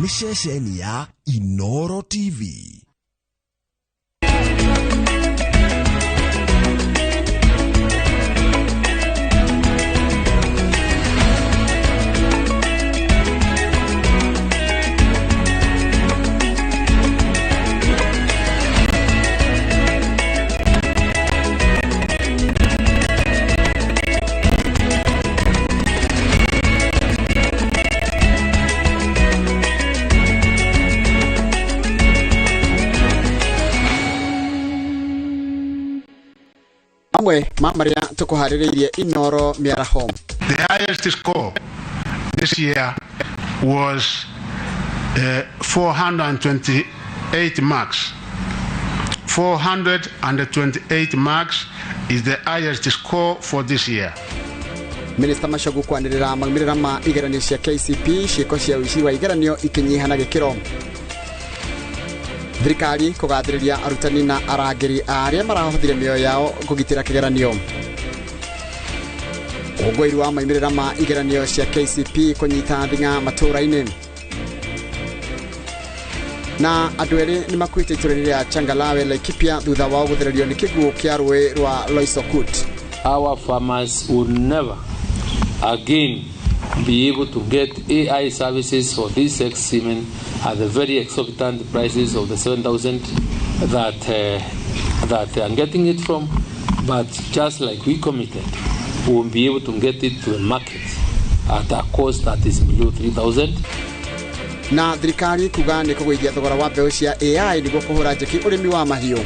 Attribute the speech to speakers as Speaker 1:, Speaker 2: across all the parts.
Speaker 1: Nĩ ceceni ya Inoro TV.
Speaker 2: Amwe ma marĩa tũkũharĩrĩirie Inoro mĩaraho.
Speaker 3: The highest score this year was 428 marks. 428 marks is the highest score for this year.
Speaker 2: Minister Machogu kwanĩrĩra maumĩrĩra ma igeranio cia KCP ciĩko cia ũici wa igeranio ikinyiha na gĩkĩro. Thirikari kũgathĩrĩria arutani na arangĩri arĩa marahothire mĩoyo yao kũgitĩra kĩgeranio. Ũkũngũĩri wa maumĩrĩra ma igeranio cia KCP kũnyita thing'a matũũra-inĩ. Na andũ erĩ nĩ makuĩte itũũra-inĩ rĩa Changalawe, Laikipia thutha wao gũthererio nĩ kĩguũ kĩa rũĩ rwa Loisokut.
Speaker 4: Our farmers will never again be able to get AI services for these sex semen at the very exorbitant prices of the 7,000 that they are getting it from. But just like we committed, we will be able to get it to the market at a cost that is below 3,000.
Speaker 2: Na thirikari kuga nĩ kũgũithia thogora wa mbeũ cia AI nĩguo kũhũra njeki ũrĩmi wa mahiũ.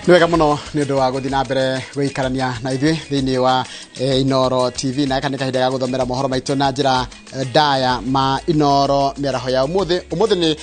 Speaker 2: Nĩ wega mũno nĩ ũndũ wa gũthiĩ na mbere gũikarania na ithuĩ thĩinĩ wa Inoro TV, na gaka nĩ kahinda ga gũthomera mohoro maitũ na njĩra ndaya ma Inoro mĩaraho ya ũmũthĩ. Ũmũthĩ nĩ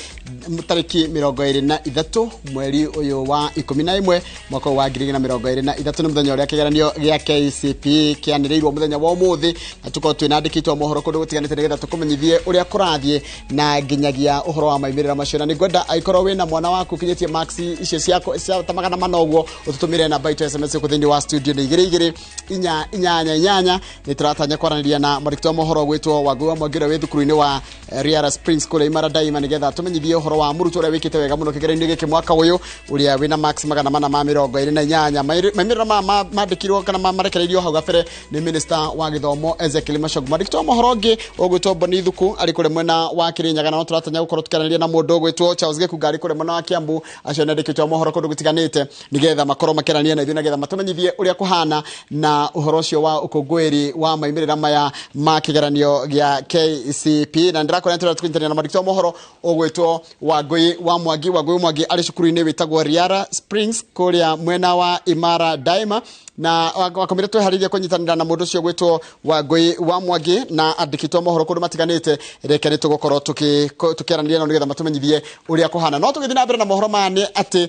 Speaker 2: tarĩki 23 mweri ũyũ wa 11 mwaka wa 2023, nĩ mũthenya ũrĩa kĩgeranio gĩa KCP kĩanĩrĩirwo mũthenya wa ũmũthĩ, na tũkorwo twĩna andĩkĩtwo mohoro kũndũ gũtiganĩte nĩgetha tũkũmenyithie ũrĩa kũrathiĩ na nginyagia ũhoro wa maumĩrĩra macio. Na nĩngwenda angĩkorwo wĩna mwana waku ũkinyĩtie marks icio cia ta 400 ũguo, ũtũtũmĩre namba itũ SMS gũkũ thĩinĩ wa studio nĩ 2 2 4 8 8. Nĩ tũratanya kwaranĩria na mwandĩki wa mohoro gwĩtwo Wangũi wa Mwangi ũrĩa wĩ thukuru-inĩ wa Riara Springs kũrĩa Imara Daima, nĩgetha tũmenyithie ũhoro wa mũrutwo ũrĩa wĩkĩte wega mũno kĩgeranio-inĩ gĩkĩ mwaka ũyũ, ũrĩa wĩna marks 428. Maumĩrĩra maya mandĩkirwo kana marekereirio hau gabere nĩ Minister wa Gĩthomo Ezekiel Machogu. Mwandĩki wa mohoro ũngĩ ũgwĩtwo Boni Thuku arĩ kũrĩa mwena wa Kĩrĩnyaga, na no tũratanya gũkorwo tũkĩaranĩria na mũndũ ũgwĩtwo Charles Gĩkunga arĩ kũrĩa mwena wa Kiambu. Acio nĩ andĩki wa mohoro kũndũ gũtiganĩte nĩgetha makorwo makĩaranĩria na ithuĩ nĩgetha matũmenyithie ũrĩa kũhana na ũhoro ũcio wa ũkũngũĩri wa maumĩrĩra maya ma kĩgeranio gĩa KCP. Na ndĩrakora nĩ tũkũnyitanĩra na mwandĩki wa mohoro ũgwĩtwo Wangũi wa Mwangi. Wangũi wa Mwangi arĩ cukuru-inĩ wĩtagwo Riara Springs kũrĩa mwena wa Imara Daima, na wakomire tweharĩirie kũnyitanĩra na mũndũ ũcio gwĩtwo Wangũi wa Mwangi na andĩkĩtwo mohoro kũndũ matiganĩte. Reke nĩ tũgũkorwo tũkĩaranĩria nao nĩgetha matũmenyithie ũrĩa kũhana. No tũgĩthiĩ na mbere na mohoro maya nĩ atĩ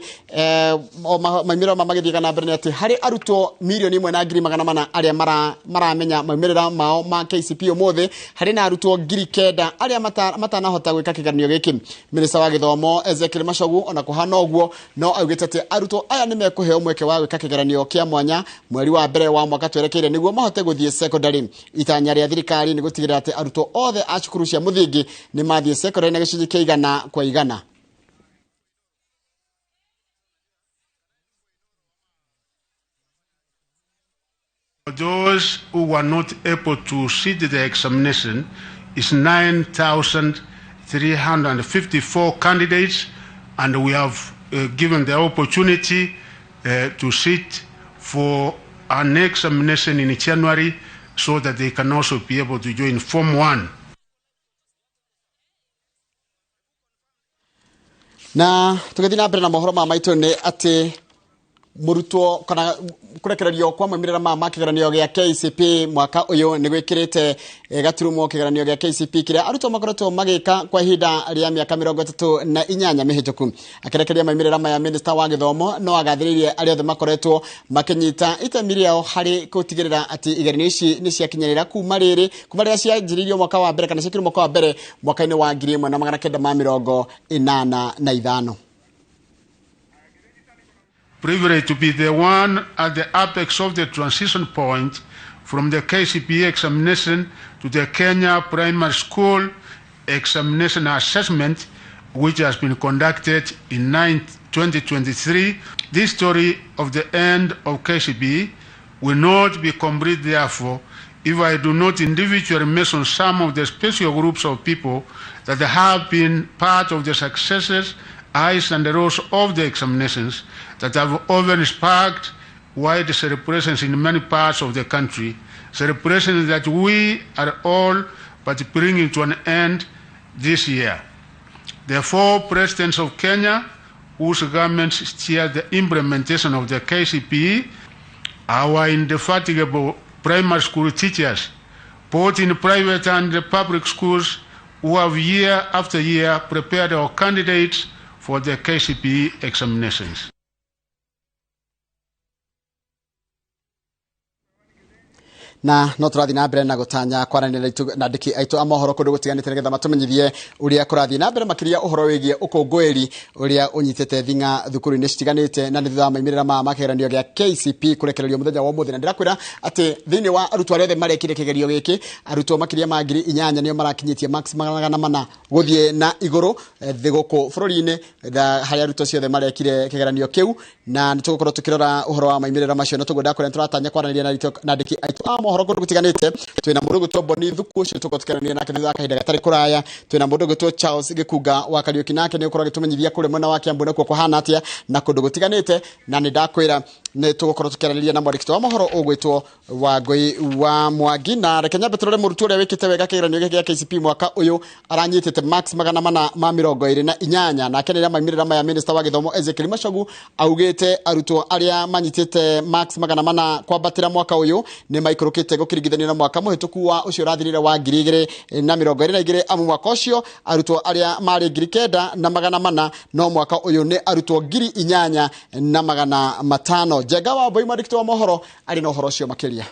Speaker 2: maumĩrĩra maya magĩthiaga na mbere nĩ atĩ harĩ arutwo 1,400,000 arĩa maramenya maumĩrĩra mao ma KCP ũmũthĩ, harĩ na arutwo 9,000 arĩa matanahota gwĩka kĩgeranio gĩkĩ. Minister wa Gĩthomo Ezekiel Machogu ona kũhana ũguo no augĩte atĩ arutwo aya nĩ mekũheo mweke wa gwĩka kĩgeranio kĩa mwanya mweri wa mbere wa mwaka twerekeire nĩguo mahote gũthiĩ secondary. Itanya rĩa thirikari nĩ gũtigĩrĩra atĩ arutwo othe a cukuru cia mũthingi nĩ mathiĩ secondary na gĩcunjĩ kĩa 100 kwa 100.
Speaker 3: Those who were not able to sit the examination is 9,354 candidates, and we have given the opportunity to sit for an examination in January so that they can also be able to join Form 1.
Speaker 2: Na tũgĩthiĩ na mbere na mohoro ma maitũ nĩ atĩ Murutwo kana kurekererio kwa maimirira ma kigeranio gia KCPE mwaka uyu ni gwikirite gaturumo kigeranio gia KCPE kiria arutwo makoretwo magika kwa ihinda ria miaka 38 mihituku. Akirekereria maimirira maya, minister wa githomo no agathiririe aria othe makoretwo makinyita itemi riao hari gutigirira ati igeranio ici ni ciakinyirira kuma riri kuma riria cianjiririo mwaka wa mbere kana ciekirwo mwaka wa mbere mwaka-ini wa 1985.
Speaker 3: Privilege to be the one at the apex of the transition point from the KCPE examination to the Kenya Primary School Examination Assessment, which has been conducted in 2023. This story of the end of KCPE will not be complete, therefore, if I do not individually mention some of the special groups of people that have been part of the successes, highs and the lows of the examinations that have often sparked wide celebrations in many parts of the country, celebrations that we are all but bringing to an end this year. The four presidents of Kenya, whose governments steered the implementation of the KCPE, our indefatigable primary school teachers, both in private and the public schools, who have year after year prepared our candidates for the KCPE examinations.
Speaker 2: Na no turathi na mbere na gutanya kwaranĩria na andĩki aitũ a mohoro kũndũ gũtiganĩte nĩgetha matũmenyithie ũrĩa kũrathiĩ na mbere makĩria ũhoro wĩgiĩ ũkũngũĩri ũrĩa ũnyitĩte thing'a thukuru-inĩ citiganĩte, na nĩ thutha wa maumĩrĩra ma kĩgeranio gĩa KCPE kũrekererio mũthenya wa ũmũthĩ. Na ndĩrakwĩra atĩ thĩinĩ wa arutwo arĩa othe marekire kĩgerio gĩkĩ, arutwo makĩria ma 8,000 nĩo marakinyĩtie max 400 gũthiĩ na igũrũ thĩ gũkũ bũrũri-inĩ harĩa arutwo ciothe marekire kĩgeranio kĩu. Na nĩ tũgũkorwo tũkĩrora ũhoro wa maumĩrĩra macio, na tũgwenda kũrĩa tũratanya kwaranĩria na andĩki aitũ a mohoro kũndũ gũtiganĩte. Twĩna mũndũ ũgwĩtwo Boni Thuku, ũcio tũgũkorwo tũkĩaranĩria nake thutha wa kahinda gatarĩ kũraya. Twĩna mũndũ ũgwĩtwo Charles Gĩkunga wa Kariũki, nake nĩ ũkorwo agĩtũmenyithia kũrĩa mwena wa Kiambu nakuo kũhana atĩa na kũndũ gũtiganĩte. Na nĩ ndakwĩra nĩ tũgũkorwo tũkĩaranĩria na mwandĩki wa mohoro ũgwĩtwo Wangũi wa Mwangi. Na reke nyambe tũrore mũrutwo ũrĩa wĩkĩte wega kĩgeranio gĩkĩ gĩa KCPE mwaka ũyũ, aranyitĩte max 428. Nake nĩrĩa maumĩrĩra maya, minister wa gĩthomo Ezekiel Machogu augĩte arutwo arĩa manyitĩte max 400 kwambatĩra mwaka ũyũ nĩ maikũrũkĩte gũkĩringithanio na mwaka mũhĩtũku wa ũcio ũrathirire wa 2022, amu mwaka ũcio arutwo arĩa marĩ 9,400, no mwaka ũyũ nĩ arutwo 8,500. Njenga wa Mbui, mwandĩki wa mohoro, arĩ na ũhoro ũcio makĩria.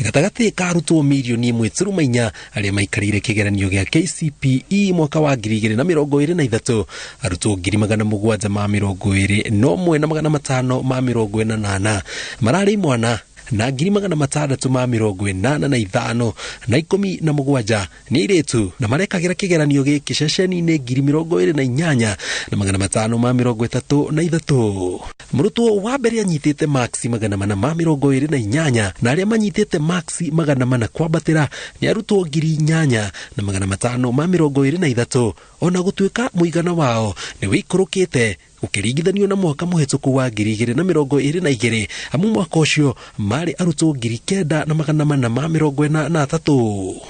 Speaker 5: Gatagatĩ ka arutwo 1.4 mirioni arĩa maikarĩire kĩgeranio gĩa KCPE mwaka wa 2023, arutwo 721,588 mararĩ imwana na 685,817 nĩ airĩtu, na marekagĩra kĩgeranio gĩkĩ ceceni-inĩ 28,533. Mũrutwo wa mbere anyitĩte maksi 428, na arĩa manyitĩte maksi 400 kwambatĩra nĩ arutwo 8,523, ona gũtuĩka mũigana wao nĩ wĩikũrũkĩte ũkĩringithanio na mwaka mũhĩtũku wa 2022, amu mwaka ũcio marĩ arutwo 9,443.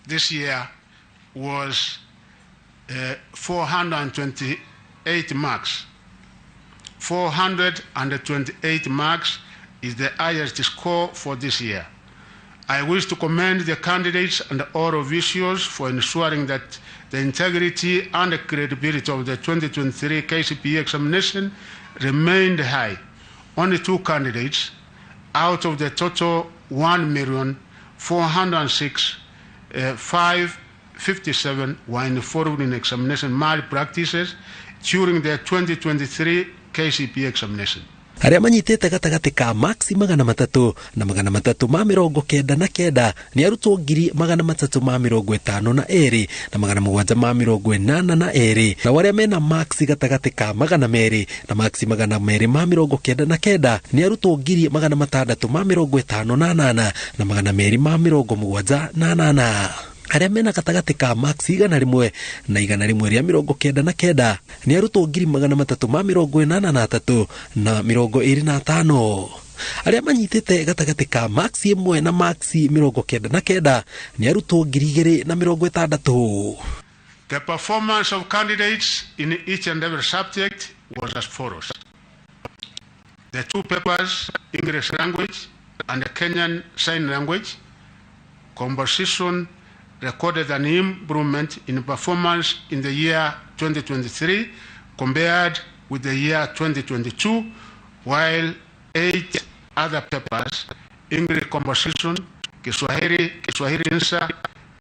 Speaker 3: This year was 428 marks. 428 marks is the highest score for this year. I wish to commend the candidates and all officials for ensuring that the integrity and the credibility of the 2023 KCPE examination remained high. Only two candidates out of the total 1,406,557 were involved in examination malpractices during the 2023 KCPE examination.
Speaker 5: Arĩa manyitĩte gatagatĩ ka maksi 300 na 399 nĩ arutwo 352,782, na arĩa mena maksi gatagatĩ ka 200 na maksi 299 nĩ arutwo 658,278. Arĩa mena gatagatĩ ka maksi 100 na 199 nĩ arutwo 383,025. Arĩa manyitĩte gatagatĩ ka maksi 1 na maksi 99 nĩ arutwo 2,060.
Speaker 3: The performance of candidates in each and every subject was as follows. The two papers, English language and the Kenyan Sign Language, composition recorded an improvement in performance in the year 2023 compared with the year 2022, while 8 other papers, English composition, Kiswahili, Kiswahili Insa,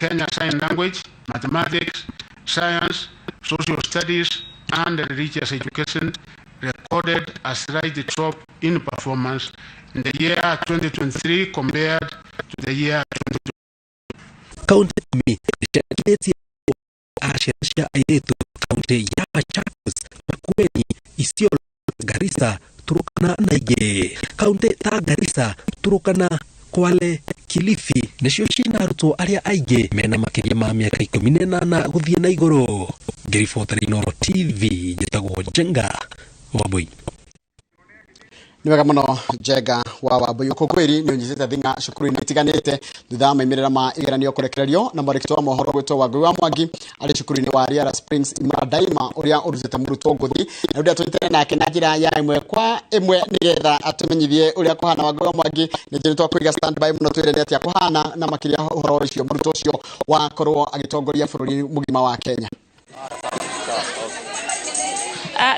Speaker 3: Kenya Sign Language, Mathematics, Science, Social Studies, and Religious Education, recorded a slight drop in performance in the year 2023 compared to the year 2022.
Speaker 5: Kaunti 10 ciandĩkithĩtie a ciana cia airĩtu kaunti ya Machakos, Makueni, Isiolo, Garissa, Turkana na ingĩ. Kaunti ta Garissa, Turkana, Kwale, Kilifi nĩcio ciĩna arutwo arĩa aingĩ mena makĩria ma mĩaka 18 gũthiĩ na igũrũ. Ngĩribotera Inooro TV, njĩtagwo Njenga Wambui.
Speaker 2: Nĩ wega mũno, Njenga wa Wambui. Ũkũngũĩri nĩ ũnyitĩte thing'a cukuru-inĩ itiganĩte thutha wa maumĩrĩra ma igeranio kũrekererio, na mwandĩki wa mohoro gwĩtwo Wangui wa Mwangi arĩ cukuru-inĩ wa Riara Springs Imara Daima ũrĩa ũrutĩte mũrutwo ngũthi, na rĩu tũnyitane nake na njĩra ya ĩmwe kwa ĩmwe nĩgetha atũmenyithie ũrĩa kũhana. Wangui wa Mwangi, nĩ njĩrĩ twakũiga standby mũno, twĩre nĩ atĩa kũhana na makĩria ũhoro ũcio mũrutwo ũcio wakorwo agĩtongoria bũrũri mũgima wa Kenya.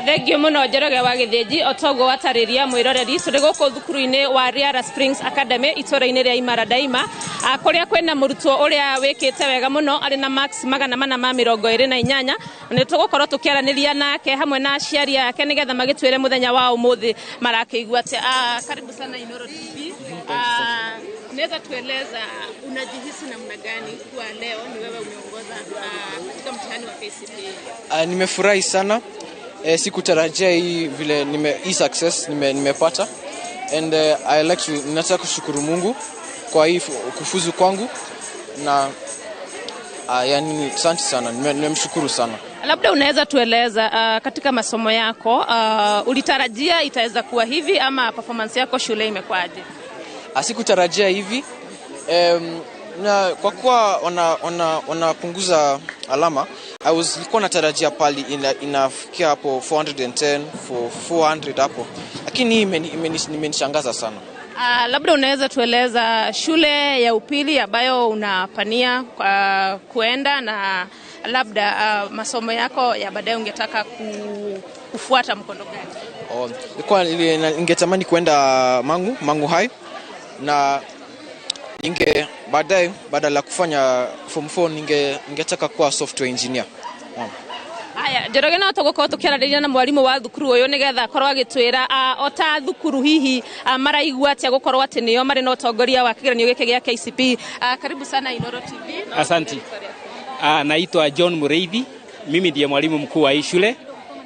Speaker 6: Thengio muno, Njoroge wa Gĩthĩnji. O toguo watarĩria mwĩroreri, tũrĩ gũkũ thukuru-inĩ wa Riara Springs Academy itũũra-inĩ rĩa Imara Daima, kũrĩa kwĩna mũrutwo ũrĩa wĩkĩte wega mũno arĩ na marks 428, na nĩ tũgũkorwo tũkĩaranĩria nake hamwe na aciari ake nĩgetha magĩtwĩre mũthenya wa ũmũthĩ marakĩigua atĩa. Karibu sana Inooro TV. Unaweza tueleza unajihisi namna gani kuwa leo ni wewe umeongoza katika mtihani wa KCPE?
Speaker 7: Nimefurahi sana. Sikutarajia hii vile hii success nimepata and I like to, nataka kushukuru Mungu kwa hii kufuzu kwangu na yani asante sana, nimemshukuru sana.
Speaker 6: Labda unaweza tueleza katika masomo yako ulitarajia itaweza kuwa hivi ama performance yako shule imekuwaje?
Speaker 7: Sikutarajia hivi na kwa kuwa wanapunguza alama, nilikuwa natarajia pali inafikia hapo 410 for 400 hapo, lakini hii imenishangaza sana.
Speaker 6: Labda unaweza tueleza shule ya upili ambayo unapania kuenda na labda masomo yako ya baadaye ungetaka kufuata mkondo gani?
Speaker 7: Oh, ningetamani kuenda Mangu High na ninge baadaye badala ya kufanya form 4 ningetaka kuwa software engineer. Naam.
Speaker 6: Aya, Njoroge, no tũgũkorwo tũkĩaranĩria na mwarimũ wa thukuru ũyũ nĩgetha akorwo agĩtwĩra o ta thukuru hihi maraigua atĩa gũkorwo atĩ nĩo marĩ na ũtongoria wa kĩgeranio gĩkĩ gĩa KCPE. Karibu sana Inooro TV. No
Speaker 8: Asante. Naitwa John Mureithi, mimi ndiye mwalimu mkuu wa hii shule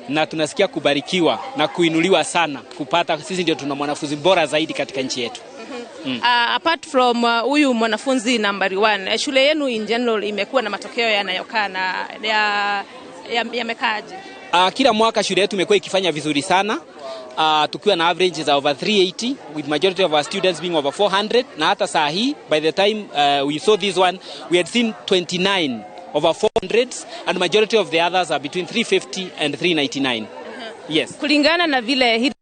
Speaker 8: na tunasikia kubarikiwa na kuinuliwa sana kupata, sisi ndio tuna mwanafunzi bora zaidi katika nchi yetu.
Speaker 6: Apart from huyu mwanafunzi nambari 1, shule yenu in general imekuwa na matokeo yanayokaa na yamekaaje?
Speaker 8: Kila mwaka shule yetu imekuwa ikifanya vizuri sana, tukiwa na average za over 380 with majority of our students being over 400, na hata saa hii by the time we saw this one we had seen 29 over 400 and majority of the others are between 350 and 399. Yes.
Speaker 6: Kulingana na vile hii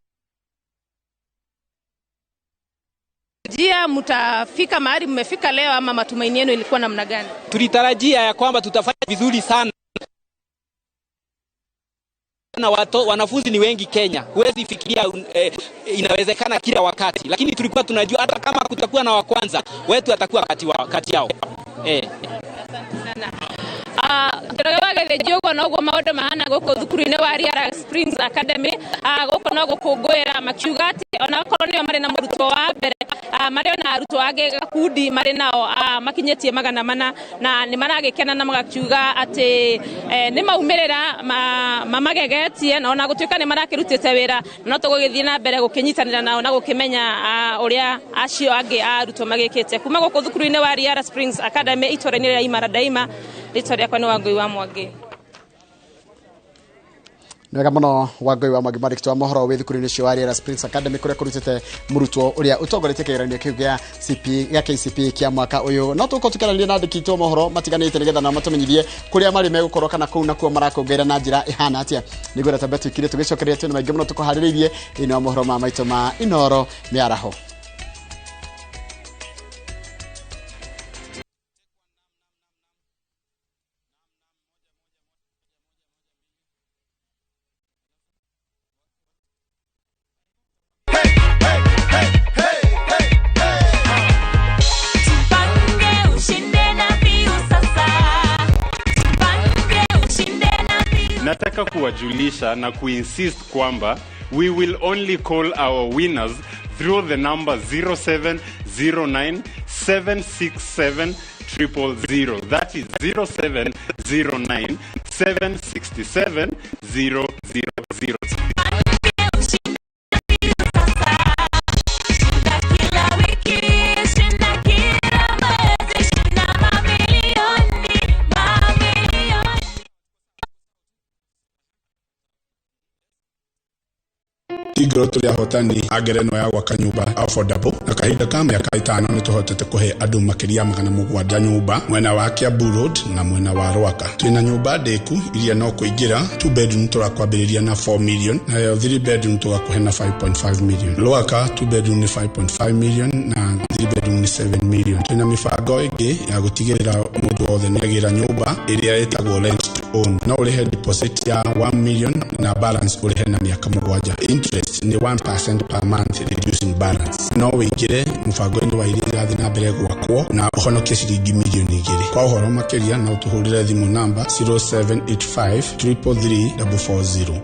Speaker 6: jia mtafika mahali mmefika leo ama matumaini yenu ilikuwa namna gani?
Speaker 8: Tulitarajia ya kwamba tutafanya vizuri sana na wanafunzi ni wengi Kenya, huwezi fikiria inawezekana kila wakati, lakini tulikuwa tunajua hata kama kutakuwa na wa kwanza wetu atakuwa kati yao.
Speaker 6: Njoroge wa Gĩthĩnji, ũguo noguo maũndũ mahana gũkũ thukuru-inĩ wa Riara Springs Academy. Gũkũ no gũkũngũĩra makiuga atĩ onakorwo nĩo marĩ na mũrutwo wa mbere, marĩ ona arutwo angĩ gakundi marĩ nao makinyĩtie 400, na nĩ maragĩkena na magakiuga atĩ nĩ maumĩrĩra mamagegetie, na ona gũtuĩka nĩ marakĩrutĩte wĩra, no tũgũgĩthiĩ na mbere gũkĩnyitanĩra nao na gũkĩmenya ũrĩa acio angĩ a arutwo magĩkĩte. Kuma gũkũ thukuru-inĩ wa Riara Springs Academy itũũra-inĩ rĩa Imara Daima, rĩtwa rĩakwa nĩ Wangui wa Mwangi.
Speaker 2: Nĩ wega mũno Wangũi wa Mwangi, mwandĩki wa mohoro wĩ thukuru-inĩ ũcio wa Riara Springs Academy kũrĩa kũrutĩte mũrutwo ũrĩa ũtongoretie kĩgeranio kĩu gĩa CP gĩa KCP kĩa mwaka ũyũ. No tũkorwo tũkĩaranĩria na andĩki itũ a mohoro matiganĩte nĩgetha nao matũmenyithie kũrĩa marĩ megũkorwo kana kũu nakuo marakũngũĩra na njĩra ĩhana atĩa. Nĩguo tambe tuikire tũgĩcokereria twĩna maingĩ mũno tũkũharĩrĩirie thĩinĩ wa mohoro ma maitũ ma Inooro mĩaraho.
Speaker 9: Nataka kuwajulisha na kuinsist kwamba we will only call our winners through the number 0709 767 000. That is 0709 767 000.
Speaker 10: Tigro tũrĩ ahotani a ngerenwa ya gwaka nyũmba affordable na kahinda ka mĩaka 5 nĩ tũhotete kũhe andũ makĩria 700 nyũmba mwena wa Kiambu Road na mwena wa Rwaka. Twĩna nyũmba ndĩku iria no kũingĩra 2 bedroom tũrakwambĩrĩria na 4 million nayo 3 bedroom tũgakũhe na 5.5 million. Rwaka 2 bedroom nĩ 5.5 million na 3 bedroom nĩ 7 million. Twĩna mĩbango ĩngĩ ya gũtigĩrĩra mũndũ wothe nĩagĩra nyũmba ĩrĩa ĩtagwo rent to own. No ũrĩhe deposit ya 1 million na balance ũrĩhe na mĩaka 7. Interest ni 1% per month reducing balance. No wĩingĩre mũbango-inĩ wa iria irathiĩ na mbere gwakwo na ũhonokie ciringi milioni 2. Kwa ũhoro makĩria no ũtũhũrĩre thimũ namba 0785 333 440.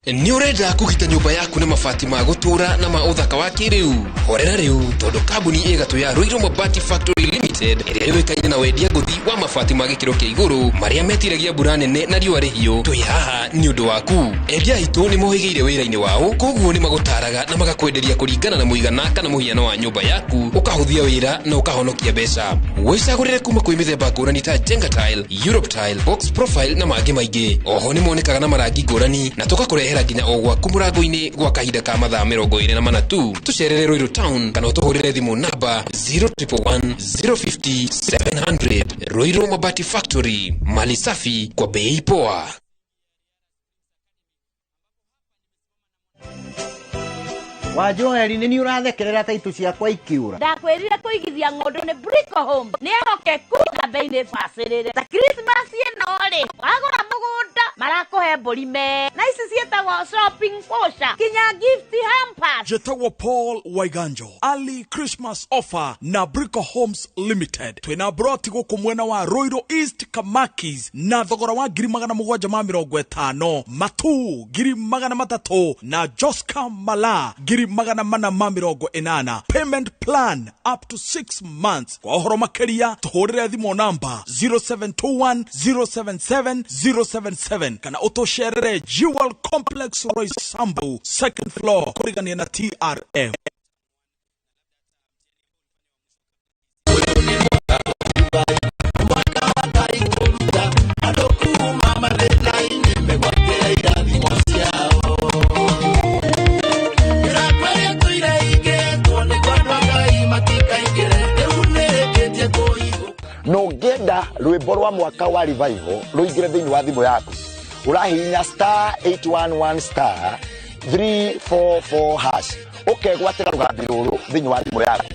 Speaker 11: Nĩ ũrenda kũgita nyũmba yaku na mabati ma gũtũũra na ma ũthaka wa kĩrĩu? Horera rĩu tondũ kambuni ĩgatũ ya Ruiru Mabati Factory Limited ĩrĩa yũĩkaine na wendia ngũthi wa mabati ma gĩkĩro kĩa igũrũ marĩa metiragia mbura nene na riũa rĩhiũ, twĩ haha nĩ ũndũ waku. Endia aitũ nĩ mohĩgĩire wĩra-inĩ wao, koguo nĩ magũtaraga na magakwenderia kũringana na mũigana kana mũhiano wa nyũmba yaku, ũkahũthia wĩra na ũkahonokia mbeca. Wĩcagũrĩre kuma kwĩ mĩthemba ngũrani ta Jenga Tile, Europe Tile, Box Profile na mangĩ maingĩ. Oho nĩ monekaga na marangi ngũrani na tũgakũrehera nginya o gwaku mũrango-inĩ gwa kahinda ka mathaa 24 tu. Tũcerere Ruiru Town kana ũtũhũrĩre thimũ namba 0111 050 700. Ruiru Mabati Factory, mali safi kwa bei poa.
Speaker 12: Wa Joeli nĩ ũrathekerera ta itu ciakwa ikiura.
Speaker 13: Ndakwĩrire kũigithia ng'ũndũ nĩ Brico Home. Nĩ ehokeku na bei nĩ bacĩrĩre. Ta Christmas ĩno rĩ, wagũra mũgũnda marakũhe mbũri me. Na ici ciĩtagwo shopping voucher kinya gift hampers.
Speaker 14: Njĩtagwo Paul Waiganjo. Early Christmas offer na Brico Homes Limited. Twĩna broti gũkũ mwena wa Ruiru East Kamakis na thogora wa 750,000, Matu 300,000 na Joska Mala 480,000. Payment plan up to 6 months. Kwa ũhoro makĩria tũhũrĩre thimũ namba 0721 077 077 kana ũtũcerere Jewel Complex Roysambu second floor kũrigania na TRM.
Speaker 15: No ngenda rwimbo rwa mwaka wa revival ruingire thiini wa thimu yaku urahihinya star 811 star 344 hash ukegwatira rugambi ruru thiini wa thimu yaku.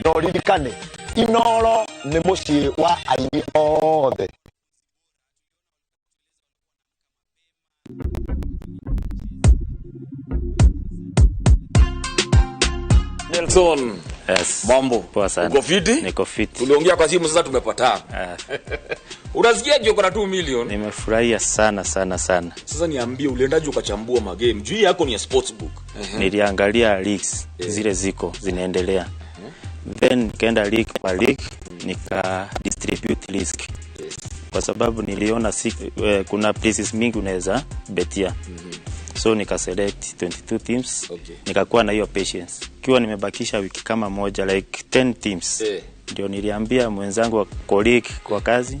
Speaker 15: No ririkane Inooro ni mucii wa aini othe.
Speaker 16: Nelson.
Speaker 17: Yes.
Speaker 16: Mambo.
Speaker 17: Poa sana.
Speaker 16: Uko fiti?
Speaker 17: Niko fiti.
Speaker 16: Tuliongea kwa simu sasa tumepatana. Unasikiaje uko na 2 million?
Speaker 17: Nimefurahia sana sana sana.
Speaker 16: Sasa niambie uliendaje ukachambua magame? Juu yako ni ya sportsbook.
Speaker 17: Niliangalia leagues zile ziko zinaendelea. Then nikaenda league kwa league nika distribute risk.
Speaker 16: Yes.
Speaker 17: Kwa sababu niliona kuna places mingi unaweza betia. So nika select 22 teams.
Speaker 16: Okay.
Speaker 17: Nikakuwa na hiyo patience. Kiwa nimebakisha wiki kama moja like 10 teams. Ndio niliambia mwenzangu wa colleague kwa kazi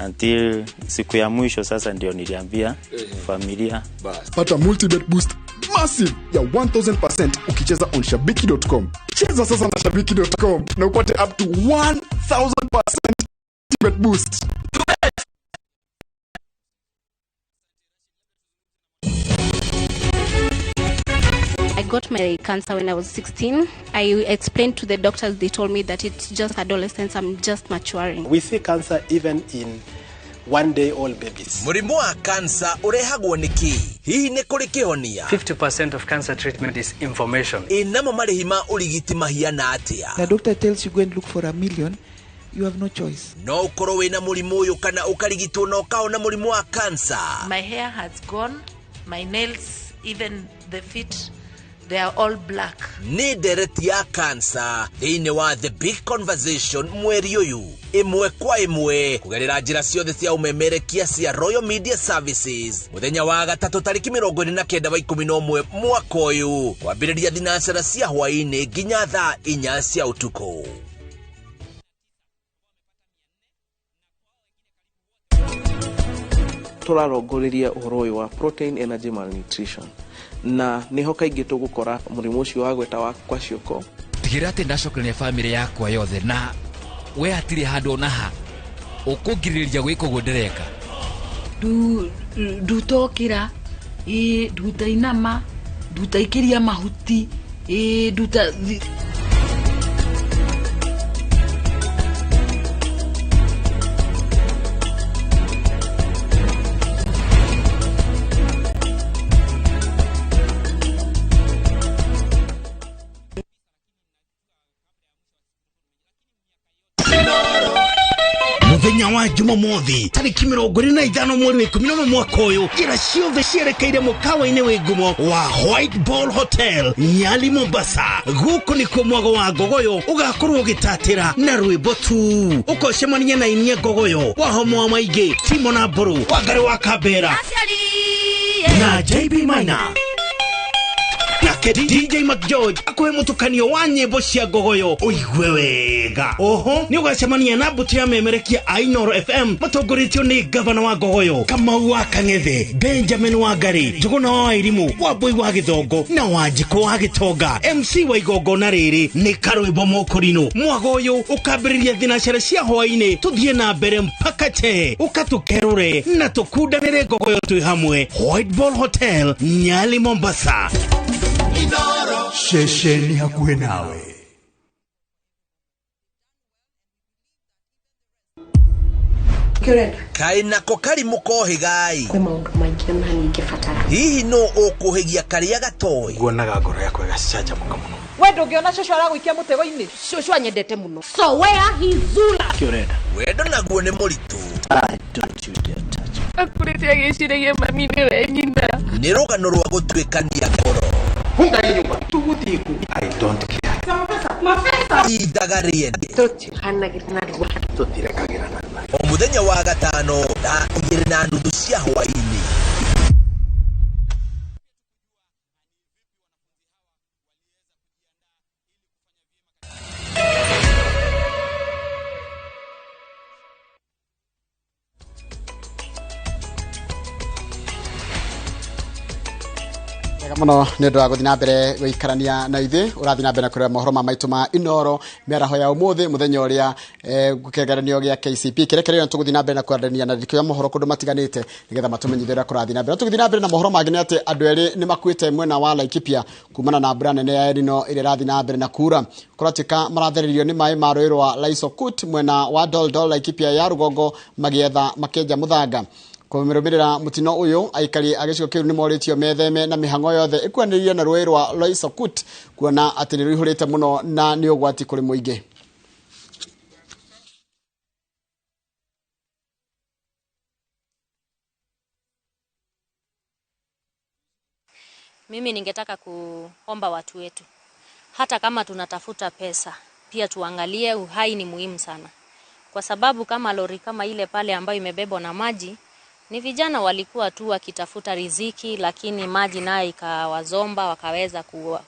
Speaker 17: until siku ya mwisho sasa ndio niliambia familia.
Speaker 18: Pata multibet boost massive ya 1000% ukicheza on shabiki.com. Cheza sasa na shabiki.com na upate up to 1000% multibet boost.
Speaker 19: I got my cancer when I was 16. I explained to the doctors, they told me that it's just adolescence, I'm just maturing.
Speaker 20: We see cancer even in 1-day-old babies.
Speaker 21: Mũrimũ wa kansa ũrehagwo nĩ kĩ? Hihi nĩ kũrĩ kĩhonia?
Speaker 22: 50% of cancer treatment is information.
Speaker 21: Ĩ namo marĩhi ma ũrigiti mahiana atĩa?
Speaker 23: The doctor tells you go and look for $1 million, you have no choice.
Speaker 21: No ũkorwo wĩna mũrimũ ũyũ kana ũkarigitwo na ũkahona mũrimũ wa kansa.
Speaker 24: My hair has gone, my nails, even the feet, they are all black.
Speaker 21: Nĩ ndereti ya kansa thĩinĩ wa The Big Conversation mweri ũyũ ĩmwe kwa ĩmwe kũgerera njĩra ciothe cia ũmemerekia cia Royal Media Services mũthenya wa gatatũ tarĩki 29 wa 11 mwaka ũyũ kwambĩrĩria thinacara cia hwaĩ-inĩ nginya thaa 4 cia ũtukũ.
Speaker 25: Tũrarongoreria ũhoro ũyũ wa protein energy malnutrition na nĩho kaingĩ tũgũkora mũrimũ ũcio wa gweta wa kwashiorkor.
Speaker 26: Tigĩrĩra atĩ ndacokereria bamĩrĩ yakwa yothe na we hatirĩ handũ ona ha ũkũngirĩrĩria gwĩka ũguo ndĩreka.
Speaker 27: Ndutokĩra ĩ nduta inama nduta ikĩria mahuti ĩ nduta.
Speaker 28: Mũthenya wa Jumamothi tarĩki 25 mweri wa 11 mwaka ũyũ njĩra ciothe cierekeire mũkawa-inĩ wĩ ngumo wa White Ball Hotel Nyali Mombasa. Gũkũ nĩkuo mwago wa ngogoyo ũgakorwo ũgĩtatĩra na rwĩmbo tu ũkocemania na inia ngogoyo wahomo wa maingĩ Timo na Mbũrũ Wangari wa Kambera na JB Maina nake DJ McGeorge akuhe mũtukanio wa nyĩmbo cia ngogoyo ũigue wega. Oho nĩ ũgacemania na mbũtũ ya memerekia a Inooro FM matongoretio nĩ gavana wa ngogoyo Kamau wa Kang'ethe, Benjamin Wangari, Njũgũna wa Wairimu, Wambui wa Gĩthongo na Wanjikũ wa Gĩtonga. MC wa igongona rĩrĩ nĩ Karwĩmbo Mũkũrinũ. Mwago ũyũ ũkambĩrĩria thinacara cia hwaĩ-inĩ tũthiĩ na mbere mpaka che ũkatũkerũre na tũkundanĩre ngogoyo twĩ hamwe. White Ball Hotel Nyali Mombasa.
Speaker 29: Ceceni hakuhĩ nawe.
Speaker 21: Kaĩ nako karimũ kohĩgai.
Speaker 19: Kwĩ maũndũ maingĩ ona ningĩbatara.
Speaker 21: Hihi no ũkũhĩgia karĩa gatoĩ?
Speaker 20: Nguonaga ngoro yakwa ĩgacanjamũka mũno.
Speaker 30: We ndũngĩona cũcũ aragũikia mũtego-inĩ.
Speaker 13: Cũcũ anyendete mũno. So where he zula.
Speaker 20: Kĩũrenda.
Speaker 21: Wendo naguo nĩ mũritũ.
Speaker 20: Don't you dare touch me.
Speaker 6: Akũrĩte agĩciragia mami nĩwe nyina.
Speaker 21: Nĩ rũgano rwa gũtuĩkania ngoro.
Speaker 20: Funga hii nyumba. Tũgũthiĩ kũ? I don't care.
Speaker 13: Mapesa.
Speaker 21: Ithaga rĩene.
Speaker 20: Tũtirekagĩra narua.
Speaker 21: O mũthenya wa gatano thaa 2:30 cia hwaĩ-inĩ.
Speaker 2: Wega mũno nĩ ũndũ wa gũthiĩ na mbere gũikarania na ithuĩ ũrathiĩ na mbere na kũrora mohoro ma maitũ ma Inooro mĩaraho ya ũmũthĩ mũthenya ũrĩa kĩgeranio gĩa KCP kĩrĩa kĩrĩa tũgũthiĩ na mbere na kwarania na ndikio ya mohoro kũndũ matiganĩte nĩgetha matũmenyithie ũrĩa kũrathiĩ na mbere. Tũgĩthiĩ na mbere na mohoro mangĩ nĩ atĩ andũ erĩ nĩ makuĩte mwena wa Laikipia kumana na mbura nene ya El Nino ĩrĩa ĩrathiĩ na mbere na kura. Kũratuĩka maratheririo nĩ maĩ ma rũĩ rwa Laisokut mwena wa Doldol Laikipia ya rũgongo magĩetha makĩenja mũthanga. Kũmĩrũmĩrĩra mũtino ũyũ aikari a gĩcigo kĩu nĩmorĩtio metheme na mĩhang'o yothe ĩkuanĩrĩire na rũĩ rwa Loisokut kuona atĩ nĩ rũihũrĩte mũno na nĩ ũgwati kũrĩ mũingĩ.
Speaker 31: Mimi ningetaka kuomba watu wetu, hata kama tunatafuta pesa, pia tuangalie uhai ni muhimu sana. Kwa sababu kama lori kama ile pale ambayo imebebwa na maji, ni vijana walikuwa tu wakitafuta riziki, lakini maji nayo ikawazomba wakaweza ku.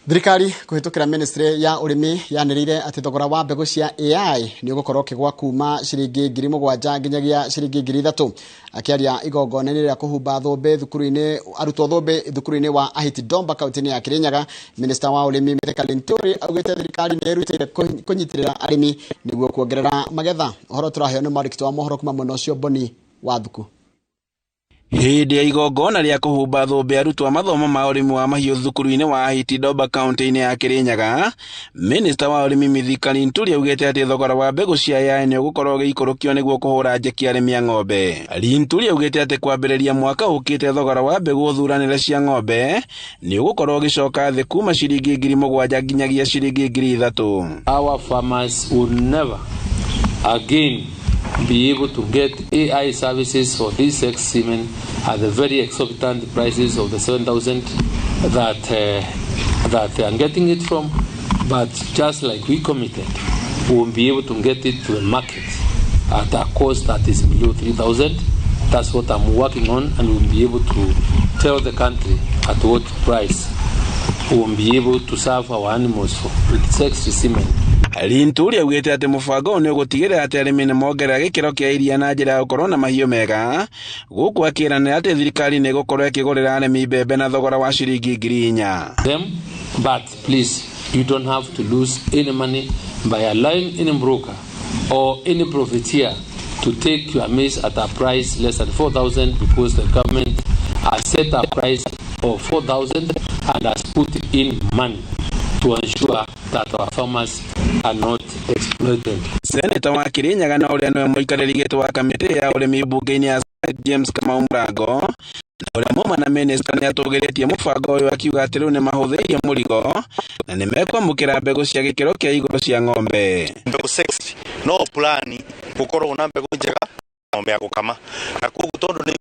Speaker 2: Thirikari kũhĩtũkĩra ministry ya ũrĩmi yanĩrĩire atĩ thogora wa mbegũ cia AI nĩ ũgũkorwo ũkĩgwa kuma ciringi 7,000 nginyagia ciringi 3,000. Akĩaria igongona-inĩ rĩa kũhumba thũmbĩ thukuru-inĩ arutwo thũmbĩ thukuru-inĩ wa Ahiti Domba kaunti-inĩ ya Kirinyaga, minista wa ũrĩmi Mithika Linturi augĩte thirikari nĩ ĩrutĩire kũnyitĩrĩra arĩmi nĩguo kuongerera magetha. Ũhoro tũraheo nĩ mwandĩki wa mohoro kuma mwena ũcio Boni wa Thuku.
Speaker 1: Hĩndĩ ya igongona rĩa kũhumba thũmbĩ arutwo mathomo ma ũrĩmi wa mahiũ thukuru-inĩ wa Ahiti Domba kaunti-inĩ ya Kirinyaga, minista wa ũrĩmi Mithika Linturi augĩte atĩ thogora wa mbegũ cia AI nĩ ũgũkorwo ũgĩikũrũkio nĩguo kũhũra njeki arĩmi a ng'ombe. Linturi augĩte atĩ kwambĩrĩria mwaka ũkĩte thogora wa mbegũ thuranĩre cia ng'ombe nĩ ũgũkorwo ũgĩcoka thĩ kuma ciringi 7,000 nginyagia ciringi 3,000.
Speaker 3: Our farmers will never again be able to get AI services for these sex semen at the very exorbitant prices of the 7,000 that they are getting it from. But just like we committed, we will be able to get it to the market at a cost that is below 3,000. That's what I'm working on, and we'll be able to tell the country at what price we will be able to serve our animals with sex semen.
Speaker 1: Linturi augĩte atĩ mũbango ũyũ nĩ ũgũtigĩrĩra atĩ arĩmi nĩ mongerera gĩkĩro kĩa iria na njĩra ya gũkorwo na mahiũ mega, gũkũ akĩranĩra atĩ thirikari nĩ ĩgũkorwo ĩkĩgũrĩra arĩmi mbembe na thogora wa ciringi 4,000.
Speaker 3: Them, but please, you don't have to lose any money by allowing any broker or any profiteer to take your maize at a price less than 4,000, because the government has set a price of 4,000 and has put in money to ensure that our farmers are not exploited.
Speaker 1: Senator wa Kirinyaga na ũrĩa nĩwe mũikarĩri gĩtĩ wa kamĩtĩ ya ũrĩmi mbunge-inĩ ya Senate James Kamau Mũrango na ũrĩa mauma na minista nĩ atũgĩrĩtie mũbango ũyũ akiuga atĩ rĩu nĩ mahũthĩirie mũrigo na nĩ mekwamũkĩra mbegũ cia gĩkĩro kĩa igũrũ cia ng'ombe.
Speaker 4: Mbegũ 6 no plani gũkorwo na mbegũ njega ng'ombe ya gũkama na koguo tondũ nĩ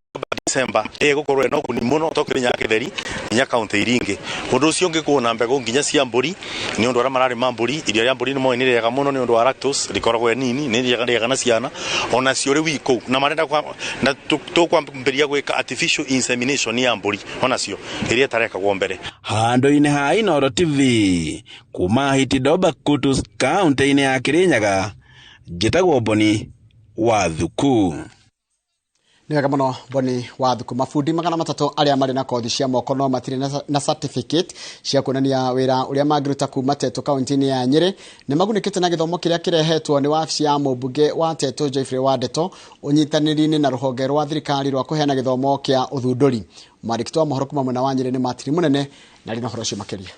Speaker 4: December ĩgũkorwo ĩna ũguni mũno to Kirinyaga gĩtheri nginya kaunti iria ingĩ. Ũndũ ũcio ũngĩ kuona mbegũ nginya cia mbũri nĩ ũndũ arĩa mararĩma mbũri, iria rĩa mbũri nĩ moĩ nĩ rĩega mũno nĩ ũndũ wa lactose, rĩkoragwo nini nĩ rĩega na ciana onacio rĩu ikũu na marenda na tũkwambĩrĩria gwĩka artificial insemination ya mbũri onacio ĩrĩa ĩtarekagwo mbere.
Speaker 1: Handũ-inĩ ha Inooro TV kuma Ahiti Domba Kutus kaunti-inĩ ya Kirinyaga, njĩtagwo Boni wa Thuku.
Speaker 2: Nĩ wega mũno Boni wa Thuku. Mabundi 300 arĩa marĩ na kothi cia moko no matirĩ na certificate cia kuonania wĩra ũrĩa mangĩruta kuma Tetu kaunti-inĩ ya Nyĩrĩ nĩ magunĩkĩte na gĩthomo kĩrĩa kĩrehetwo nĩ wabici ya mũmbunge wa Tetu Geoffrey Wandeto ũnyitanĩri-inĩ na rũhonge rwa thirikari rwa kũheana gĩthomo kĩa ũthundũri. Mwandĩki wa mohoro kuma mwena wa Nyĩrĩ nĩ Martin Mũnene na arĩ na ũhoro ũcio makĩria.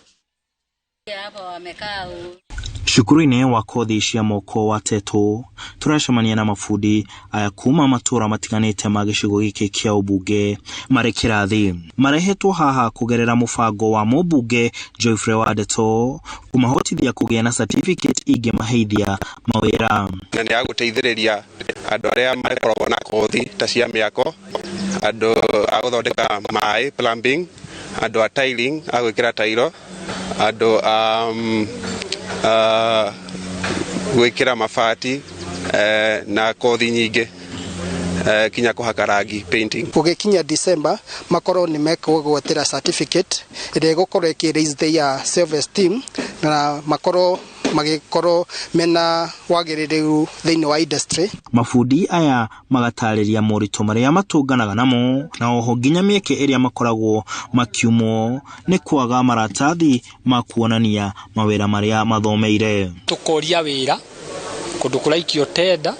Speaker 5: Cukuru-inĩ wa kothi cia moko wa Tetu turacemania na mabundi aya kuma matura matiganĩte ma gĩcigo gĩkĩ kĩa ũmbunge marĩ kĩrathi. Marehetwo haha kũgerera mũbango wa mũmbunge Geoffrey Wandeto kũmahotithia kũgĩa na certificate ingĩmaheithia mawĩra.
Speaker 7: Na nĩ ya gũteithĩrĩria andũ arĩa makoragwo na kothi ta cia mĩako, andũ a gũthondeka maĩ plumbing, andũ a tiling a gwĩkĩra tairo, andũ a gwĩkĩra mabati na kothi nyingĩ kinya kũhaka rangi painting.
Speaker 8: Gũgĩkinya December makorwo nĩ mekũgwatĩra certificate ĩrĩa ĩgũkorwo ĩkĩ raise their self esteem na makorwo magĩkorwo mena wagĩrĩru thĩinĩ wa industry.
Speaker 5: Mabundi aya magatarĩria moritũ marĩa matũnganaga namo na oho nginya mĩeke ĩrĩa makoragwo makiumwo nĩ kwaga maratathi ma kuonania mawĩra marĩa mathomeire.
Speaker 9: Tũkoria wĩra kũndũ kũraikio tenda,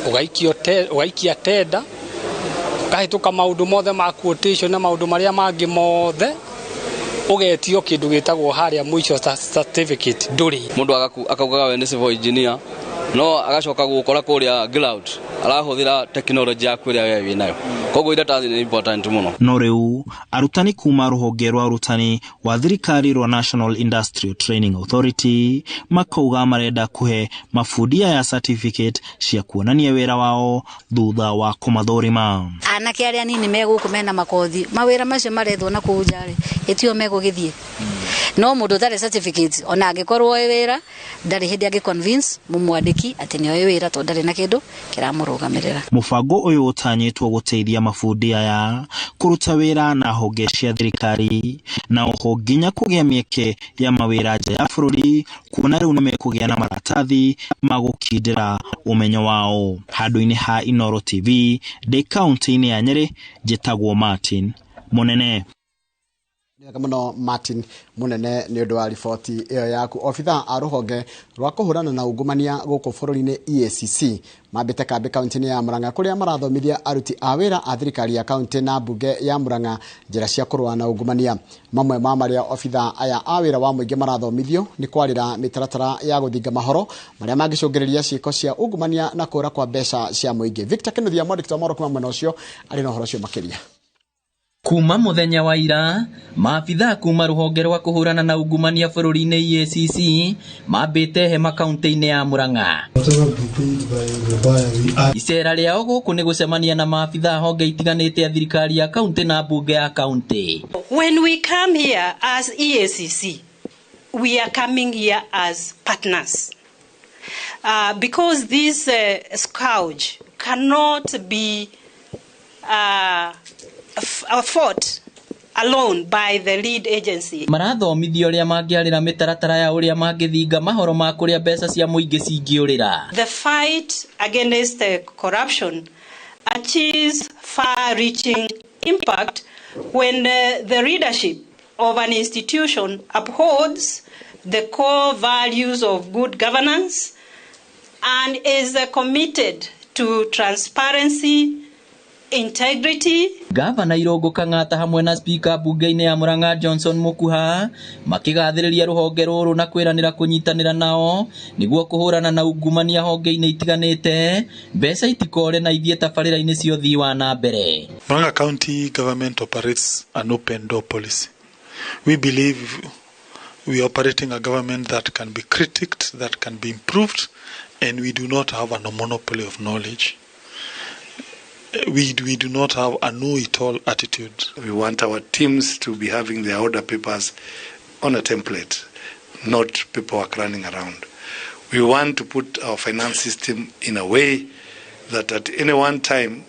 Speaker 9: ũgaikia tenda, ũkahĩtũka maũndũ mothe ma quotation na maũndũ marĩa mangĩ mothe, ũgetio kĩndũ gĩtagwo harĩa mũico certificate ndũrĩ.
Speaker 10: Mũndũ akaugaga we nĩ civil engineer no agacoka gũkora kũrĩa ground arahũthĩra technology yaku ĩrĩa we wĩnayo, koguo iratathi nĩ important mũno.
Speaker 5: No rĩu arutani kuma rũhonge rwa ũrutani wa thirikari rwa National Industrial Training Authority makauga marenda kũhe mabundi aya certificate cia kuonania wĩra wao thutha wa kũmathũrima.
Speaker 11: Anake arĩa anini me gũkũ mena makothi mawĩra macio marethwo na kũu nja rĩ ĩtio megũgĩthiĩ No mundu utarĩ certificate ona angikorwo oĩ wĩra ndarĩ hĩndĩ angĩ convince mumwandĩki atĩ nĩ oĩ wĩra tondũ ndarĩ na kĩndũ kĩramũrũgamĩrĩra.
Speaker 5: Mũbango ũyũ ũtanyĩtwo gũteithia mabundi aya kũruta wĩra na honge cia thirikari na oho nginya kũgĩa mĩeke ya mawĩra nja ya bũrũri, kuona rĩu nĩmekũgĩa na maratathi ma gũkindĩra ũmenyo wao. Handũ-inĩ ha Inooro TV ndĩ kaunti-inĩ ya Nyeri, njĩtagwo Martin Munene.
Speaker 2: Nĩ muno Martin Munene nĩ ũndũ wa riboti ĩyo yaku. Obitha a rũhonge rwa kũhũrana na ungumania gũkũ bũrũri-inĩ EACC mambĩte kambĩ kaunti-inĩ ya Murang'a kũrĩa marathomithia aruti a wĩra a thirikari ya kaunti na mbunge ya Murang'a njĩra cia kũrũa na ungumania. Mamwe ma marĩa obitha aya a wĩra wa mũingĩ marathomithio nĩ kwarĩra mĩtaratara ya gũthinga mahoro marĩa mangĩcũngĩrĩria ciĩko cia ungumania na kũra kwa mbeca cia mũingĩ. Victor Kinuthia, mwandĩki wa mohoro kuma mwena ũcio, arĩ na ũhoro ũcio makĩria.
Speaker 12: Kuma muthenya wa ira, maabithaa kuma ruhonge rwa kuhurana na ungumania bũrũri-inĩ EACC mambĩte hema kaunti-inĩ ya Murang'a. Icera rĩao gũkũ nĩ gũcemania na maabithaa honge itiganĩte ya thirikari ya kaunti na mbunge ya kaunti.
Speaker 14: When we come here as EACC, we are coming here as partners. Because this scourge cannot be fought alone by the lead agency.
Speaker 12: Marathomithio ũrĩa mangĩarĩra mĩtaratara ya ũrĩa mangĩthinga mahoro ma kũrĩa mbeca cia mũingĩ cingĩũrĩra.
Speaker 14: The fight against corruption achieves far-reaching impact when the leadership of an institution upholds the core values of good governance and is committed to transparency, integrity.
Speaker 12: Gavana Irungu Kang'ata hamwe na speaker bunge-inĩ ya Murang'a Johnson Mukuha makĩgathĩrĩria rũhonge rũrũ na kwĩranĩra kũnyitanĩra nao nĩguo kũhũrana na ungumania honge-inĩ itiganĩte, mbeca itikore na ithiĩ tabarĩra-inĩ cia ũthii wa na mbere.
Speaker 15: Murang'a County government operates an open door policy. We believe we are operating a government that can be critiqued, that can be improved, and we do not have a monopoly of knowledge. We do not have a know-it-all attitude.
Speaker 16: We want our teams to be having their order papers on a template, not paperwork running around. We want to put our finance system in a way that at any one time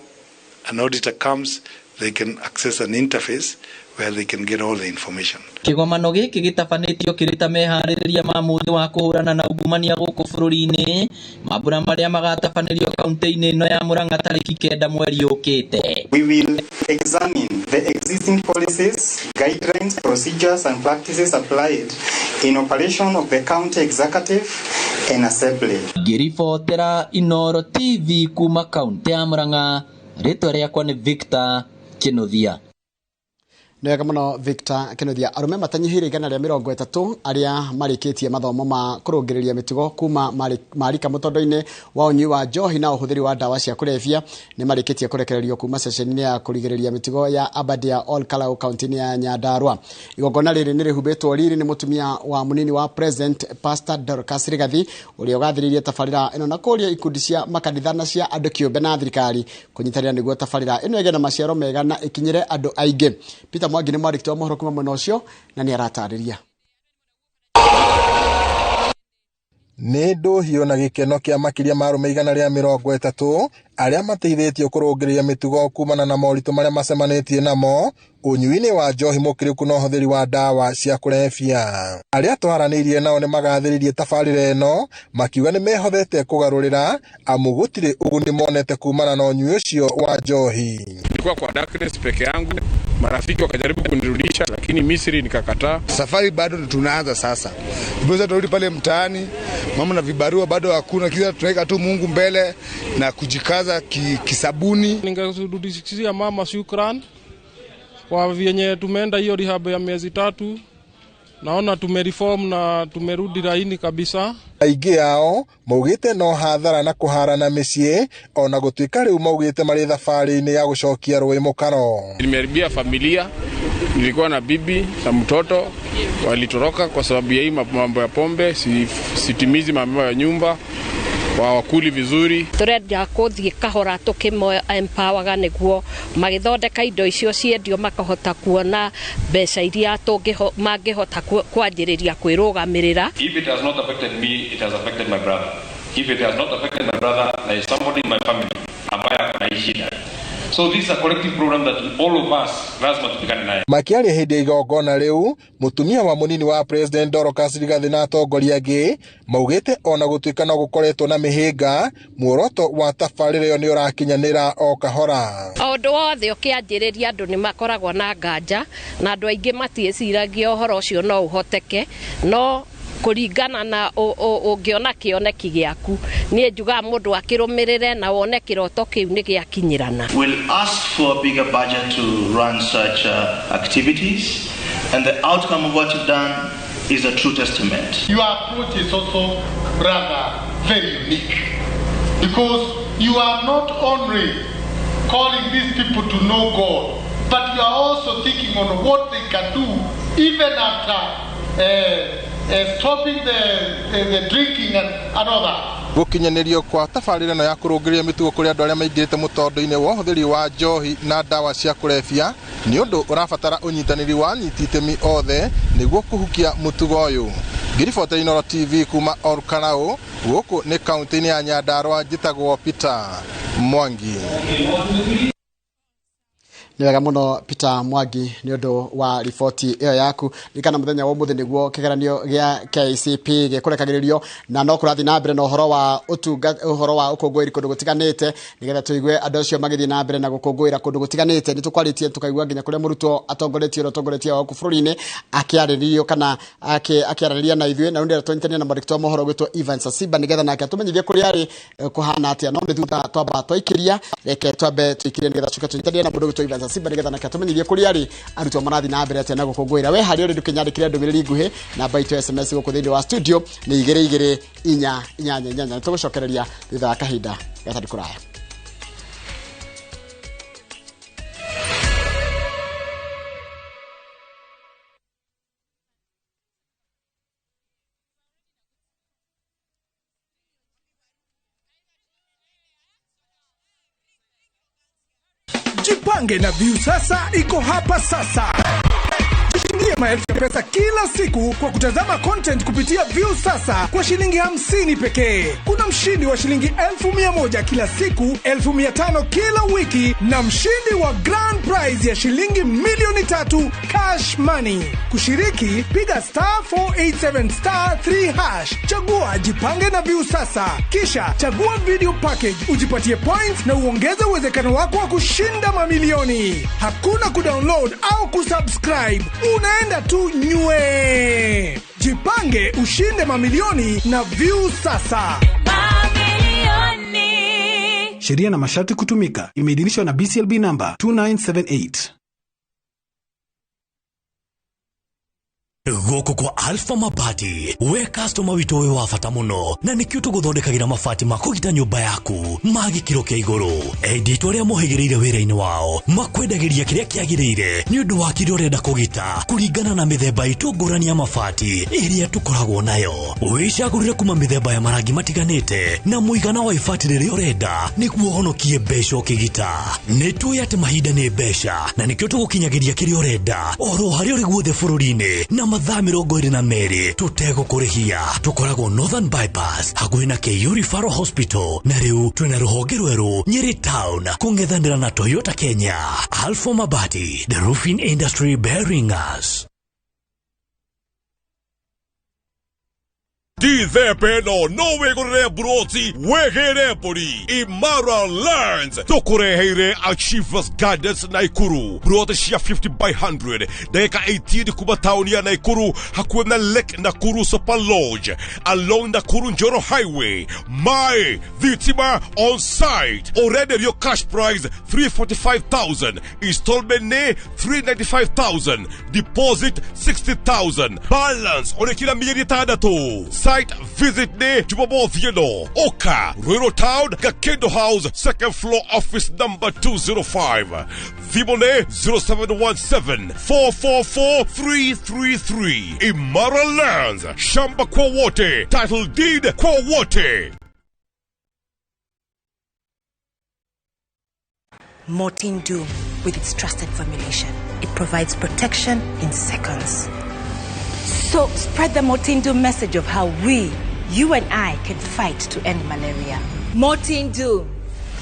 Speaker 16: an auditor comes, they can access an interface where they can get all the information.
Speaker 12: Kĩgomano gĩkĩ gĩtabanĩtio kĩrĩ ta meharĩrĩria ma mũthĩ wa kũhũrana na ungumania gũkũ bũrũri-inĩ, mambura marĩa magatabanĩrio kaunti-inĩ ĩno ya Murang'a tarĩki 9 mweri ũkĩte.
Speaker 17: We will examine the existing policies, guidelines, procedures and practices applied in operation of the county executive and assembly.
Speaker 12: Ngĩribotera Inooro TV kuma kaunti ya Murang'a, rĩtwa rĩakwa nĩ Victor Kinuthia.
Speaker 2: Nĩ wega mũno Victor Kinuthia. Arũme matanyihĩire 130 arĩa marĩkĩtie mathomo ma kũrũngĩrĩria mĩtugo kuma marika mũtondo-inĩ wa ũnyui wa njohi na ũhũthĩri wa ndawa cia kũrebia nĩ marĩkĩtie kũrekererio kuma ceceni-inĩ ya kũrigĩrĩria mĩtugo ya Aberdare Ol Kalou kaunti-inĩ ya Nyandarua. Igongona rĩrĩ nĩ rĩhumbĩtwo riri nĩ mũtumia wa mũnini wa President Pastor Dorcas Rigathi ũrĩa ũgathĩrĩirie tabarĩra ĩno na kũria ikundi cia makanitha na cia andũ kĩũmbe na thirikari kũnyitanĩra nĩguo tabarĩra ĩno ĩgĩe na maciaro mega na ĩkinyĩre andũ aingĩ. Peter Mwangi nĩ mwandĩki wa mohoro kuma mwena ũcio na nĩ aratarĩria.
Speaker 18: Nĩ ndũhiũ na gĩkeno kĩa makĩria ma arũme 130 arĩa mateithĩtio kũrũngĩrĩria mĩtugo kumana na moritũ marĩa macemanĩtie namo ũnyui-inĩ wa njohi mũkĩrĩku na ũhũthĩri wa ndawa cia kũrebia. Arĩa twaranĩirie nao nĩ magathĩrĩirie tabarĩra ĩno makiuga nĩ mehothete kũgarũrĩra amu gũtirĩ ũguni monete kumana na ũnyui ũcio wa njohi.
Speaker 22: Nilikuwa kwa darkness peke yangu, marafiki wakajaribu kunirudisha lakini Misri nikakataa.
Speaker 23: Safari bado tunaanza sasa. Tuweza turudi pale mtaani, mambo na vibarua bado hakuna, kila tunaweka tu Mungu mbele na kujikaza kisabuni.
Speaker 24: Ningerudishia mama shukrani kwa vyenye tumeenda hiyo rehab ya miezi 3. Naona tumereform na tumerudi laini kabisa.
Speaker 18: Aingĩ ao maugĩte no hathara na kũharana mĩciĩ ona gũtuĩka rĩu maugĩte marĩ thabarĩ-inĩ ya gũcokia rũĩ mũkaro.
Speaker 22: Nimeharibia familia, nilikuwa na bibi na mtoto walitoroka kwa sababu ya hii mambo ya pombe, sitimizi mambo ya nyumba. Hawakuli vizuri.
Speaker 6: Turenda kuthie kahora tukimo empower niguo magithondeka indo icio ciendio makahota kuona mbeca iria mangihota kwanjiriria kwirugamirira.
Speaker 13: If it has not affected me, it has affected my brother. If it has not affected my brother, there is somebody in my family ambaye ako na hii shida. So this is a collective program that all of us lazima tupigane nayo.
Speaker 18: Makiaria hindi ya igongona riu, mutumia wa munini wa President Dorcas Rigathi na atongoria angi maugite ona gutuika no gukoretwo na mihinga, muoroto wa tabarĩra ĩyo nĩ ũrakinyanĩra o kahora.
Speaker 6: O ũndũ wothe ũkĩanjĩrĩria andũ nĩ makoragwo na nganja na andũ aingĩ matiĩciragia ũhoro ũcio no ũhoteke, no kũringana na ũngĩona kĩoneki gĩaku niĩ njugaga mũndũ akĩrũmĩrĩre na wone kĩroto kĩu nĩ gĩakinyĩrana.
Speaker 19: We'll ask for a bigger budget to run such activities, and the outcome of what you've done is a true testament.
Speaker 20: Your approach is also rather very unique, because you are not only calling these people to know God, but you are also thinking on what they can do even after stopping the drinking and all that.
Speaker 18: Gũkinyanĩrio kwa tabarĩra ĩno ya kũrũngĩrĩria mĩtugo kũrĩ andũ arĩa maingĩrĩte mũtondo-inĩ wa ũhũthĩri wa njohi na ndawa cia kũrebia nĩ ũndũ ũrabatara ũnyitanĩri wa anyiti itemi othe nĩguo kũhukia mũtugo ũyũ. Ngĩribotera Inooro TV kuma Olkalau, gũkũ nĩ kaũntĩ-inĩ ya Nyandarua, njĩtagwo Peter Mwangi.
Speaker 2: Nĩ wega mũno Peter Mwangi nĩ ũndũ wa riboti ĩyo yaku. Ririkana mũthenya wa ũmũthĩ nĩguo kĩgeranio gĩa KCP gĩkũrekagĩrĩrio, na no kũrathiĩ na mbere na ũhoro wa ũtunga, ũhoro wa ũkũngũĩri kũndũ gũtiganĩte, nĩgetha tũigue andũ acio magĩthiĩ na mbere na gũkũngũĩra kũndũ gũtiganĩte. Nĩ tũkwarĩtie tũkaigua nginya kũrĩa mũrutwo atongoretie ũrĩa ũtongoretie wa gũkũ bũrũri-inĩ akĩarĩrio kana akĩaranĩria na ithuĩ, na rĩu ndĩrenda tũnyitanie na mwandĩki wa mohoro ũgwĩtwo Evans Asimba nĩgetha nake atũmenyithie kũrĩa arĩ kũhana atĩa. No nĩ thutha twamba twaikĩria, reke twambe tũikĩrie nĩgetha tũcoke tũnyitanie na mũndũ ũgwĩtwo Evans Asimba nĩgetha nake atũmenyithie kũrĩa arĩ arutwo marathiĩ na mbere atĩa na gũkũngũĩra. We harĩa ũrĩ ndũkĩnyandĩkĩre ndũmĩrĩri nguhĩ, namba itũ ya SMS gũkũ thĩinĩ wa studio nĩ 2 2 4 8 8. Nĩtũgũcokereria thutha wa kahinda gatarĩ kũraya.
Speaker 21: Jipange na Viusasa iko hapa sasa. Jishindie maelfu ya pesa kila siku kwa kutazama content kupitia Viusasa kwa shilingi 50 pekee. Kuna mshindi wa shilingi 1,100 kila siku, 1,500 kila wiki, na mshindi wa grand prize ya shilingi 3,000,000 cash money. Kushiriki, piga *487*3#. Chagua Jipange na Viusasa, kisha chagua video package, ujipatie points na uongeze uwezekano wako wa kushinda mamilioni. Hakuna kudownload au kusubscribe, unaenda tu nywe. Jipange ushinde mamilioni na Viusasa.
Speaker 25: Mamilioni.
Speaker 31: Sheria na masharti kutumika. Imeidhinishwa na BCLB number 2978.
Speaker 26: Gũkũ kwa Alpha Mabati, we customer witũ wĩ wa bata mũno, na nĩkĩo tũgũthondekagĩra mabati ma kũgita nyũmba yaku ma gĩkĩro kĩa igũrũ. Endia aitũ arĩa mohĩgĩrĩire wĩra-inĩ wao makwendagĩria kĩrĩa kĩagĩrĩire nĩ ũndũ wa kĩrĩa ũrenda kũgita kũringana na mĩthemba itũ ngũrani ya mabati ĩrĩa tũkoragwo nayo. Wĩcagũrĩre kuma mĩthemba ya marangi matiganĩte na mũigana wa ibati rĩrĩa ũrenda nĩguo ũhonokie mbeca ũkĩgita. Nĩ tũĩ atĩ mahinda nĩ mbeca, na nĩkĩo tũgũkinyagĩria kĩrĩa ũrenda oro harĩa ũrĩ guothe bũrũri-inĩ na mathaa 22 tũtegũkũrĩhia. Tũkoragwo Northern Bypass hakuhĩ na KU Referral Hospital, na rĩu twĩna rũhonge rwerũ Nyeri Town kũng'ethanĩra na Toyota Kenya. Alpha Mabati, the roofing industry bearing us.
Speaker 27: Ndithemba no wĩgũrĩre mburoti wĩgĩre mbũri. Imara Lands tũkũreheire Achievers Gardens Naikuru, mburoti cia 50 by 100 ndagĩka 18 kuma taũni ya Naikuru hakuhĩ na Lake Nakuru Super Lodge along Nakuru Njoro Highway. Mai thitima on site, ũrenderio cash price 345,000, installment nĩ 395,000, deposit 60,000, balance ũrĩkĩra mĩeri 6. Site visit ne Jumamothi ĩno. Oka Ruiru Town, Gakindo House, second floor, office number 205. Thimũ nĩ 0717 444 333. Imara Lands, shamba kwa wote, title deed kwa wote.
Speaker 1: Mortein Doom, with its trusted formulation. It provides protection in seconds. So spread the Mortein Doom message of how we, you and I, can fight to end malaria.
Speaker 3: Mortein Doom,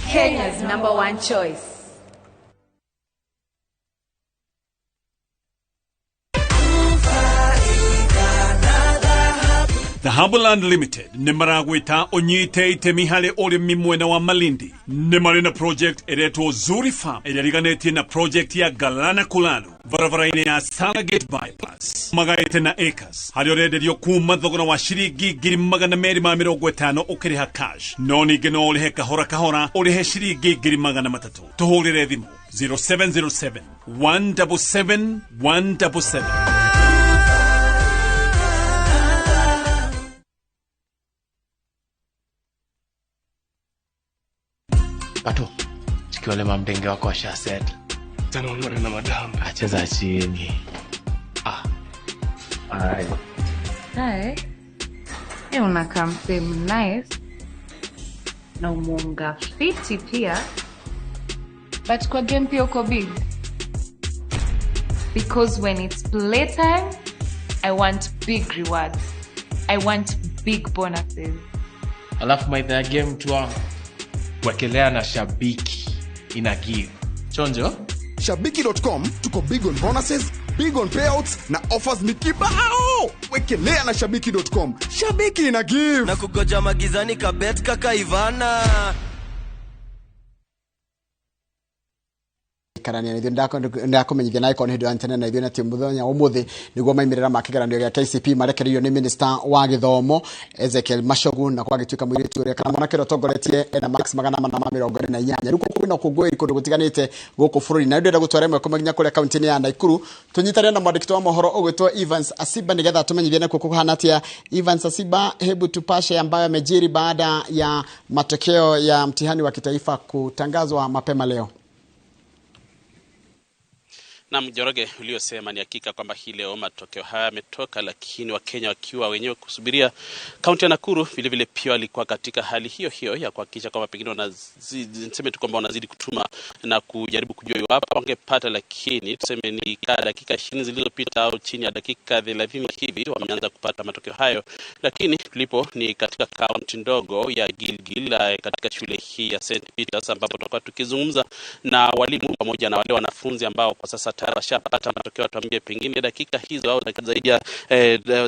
Speaker 3: Kenya's number one choice.
Speaker 4: Dhahabu Land Limited nĩ maragwĩta ũnyite itemi harĩ ũrĩmi mwena wa Malindi. Nĩ marĩ na project ĩretwo Zuri Farm ĩrĩa ĩriganĩtie na project ya Galana Kulalu barabara-inĩ ya Salagate Bypass magaĩte na acres harĩa ũrenderio kuma thogora wa ciringi 250,000 ũkĩrĩha cash, no ningĩ no ũrĩhe kahora kahora ũrĩhe ciringi 300,000. Tũhũrĩre thimũ 0707 177 177.
Speaker 7: Pato, chikiwale mamdenge wako washa set.
Speaker 8: Tena na madam.
Speaker 7: Acheza chini. Ah. Alright.
Speaker 9: Hi. Hey, unakaa msee nice. Na umunga fiti pia. But kwa game pia uko big. Because when it's playtime, I want big rewards. I want big bonuses.
Speaker 7: Alafu maitha ya game tu wangu. Wekelea na Shabiki ina give. Chonjo?
Speaker 10: Shabiki.com tuko big on bonuses, big on payouts na offers ni kibao. Wekelea na Shabiki.com. Shabiki ina give.
Speaker 11: Na kugoja magizani kabet kaka Ivana.
Speaker 2: Karania na ithuĩ ndakumenyithia na icon hĩndĩ ya tene na ithuĩ na timu mũthenya ũmũthĩ nĩguo maimĩrĩra ma kĩgeranio gĩa KCP marekereirio nĩ minister wa gĩthomo Ezekiel Machogu, na kwagĩtuĩka mũirĩtu ũrĩa kana mwanake ũrĩa ũtongoretie ena max 448. Rĩu kwĩna ũkũngũĩri kũndũ gũtiganĩte gũkũ bũrũri, na ndĩrenda gũtwara ĩmwe kwa nginya kũrĩa kaunti-inĩ ya Nakuru tũnyitane na mwandĩki wa mohoro ũgwĩtwo Evans Asiba nĩgetha tũmenyithie nĩkuo kũhana atĩa. Evans Asiba, hebu tupashe ambayo yamejiri baada ya matokeo ya mtihani wa kitaifa kutangazwa mapema leo.
Speaker 28: Na Njoroge, uliosema ni hakika kwamba hii leo matokeo haya yametoka, lakini Wakenya wakiwa wenyewe kusubiria. Kaunti ya Nakuru vile vile pia walikuwa katika hali hiyo hiyo ya kuhakikisha kwamba pengine wanazidi, niseme tu kwamba wanazidi kutuma na kujaribu kujua iwapo wangepata, lakini tuseme ni dakika 20 zilizopita au chini ya dakika 30 hivi wameanza kupata matokeo hayo. Lakini tulipo ni katika kaunti ndogo ya Gilgil katika shule hii ya St Peters, ambapo tutakuwa tukizungumza na walimu pamoja na wale wanafunzi ambao kwa sasa tayari washapata matokeo. Tuambie pengine dakika hizo au dakika zaidi ya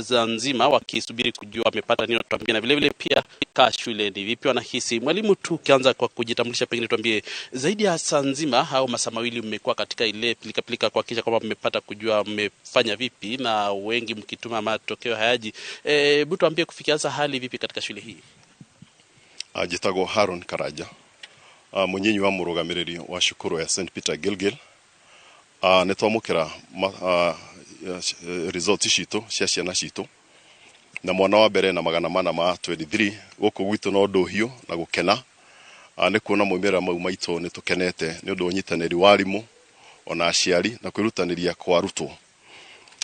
Speaker 28: za nzima wakisubiri kujua wamepata nini, tuambie na vile vile pia kaa shule ni vipi wanahisi. Mwalimu, tu kianza kwa kujitambulisha, pengine tuambie zaidi ya saa nzima au masaa mawili mmekuwa katika ile pilika pilika kuhakikisha kwamba mmepata kujua mmefanya vipi, na wengi mkituma matokeo hayaji. Hebu tuambie kufikia sasa hali vipi katika shule hii?
Speaker 29: Njĩtagwo Haron Karaja, mũnyinyi wa mũrũgamĩrĩri wa cukuru ya St Peter Gilgil. Nĩ twamũkĩra results citũ cia ciana citũ, na mwana wa mbere na 423 gũkũ gwitũ no ndũhiũ na gũkena nĩ kuona maumĩrĩra mau maitũ. Nĩ tũkenete nĩ ũndũ wa ũnyitanĩri wa arimũ ona aciari na kwĩrutanĩria kwa arutwo.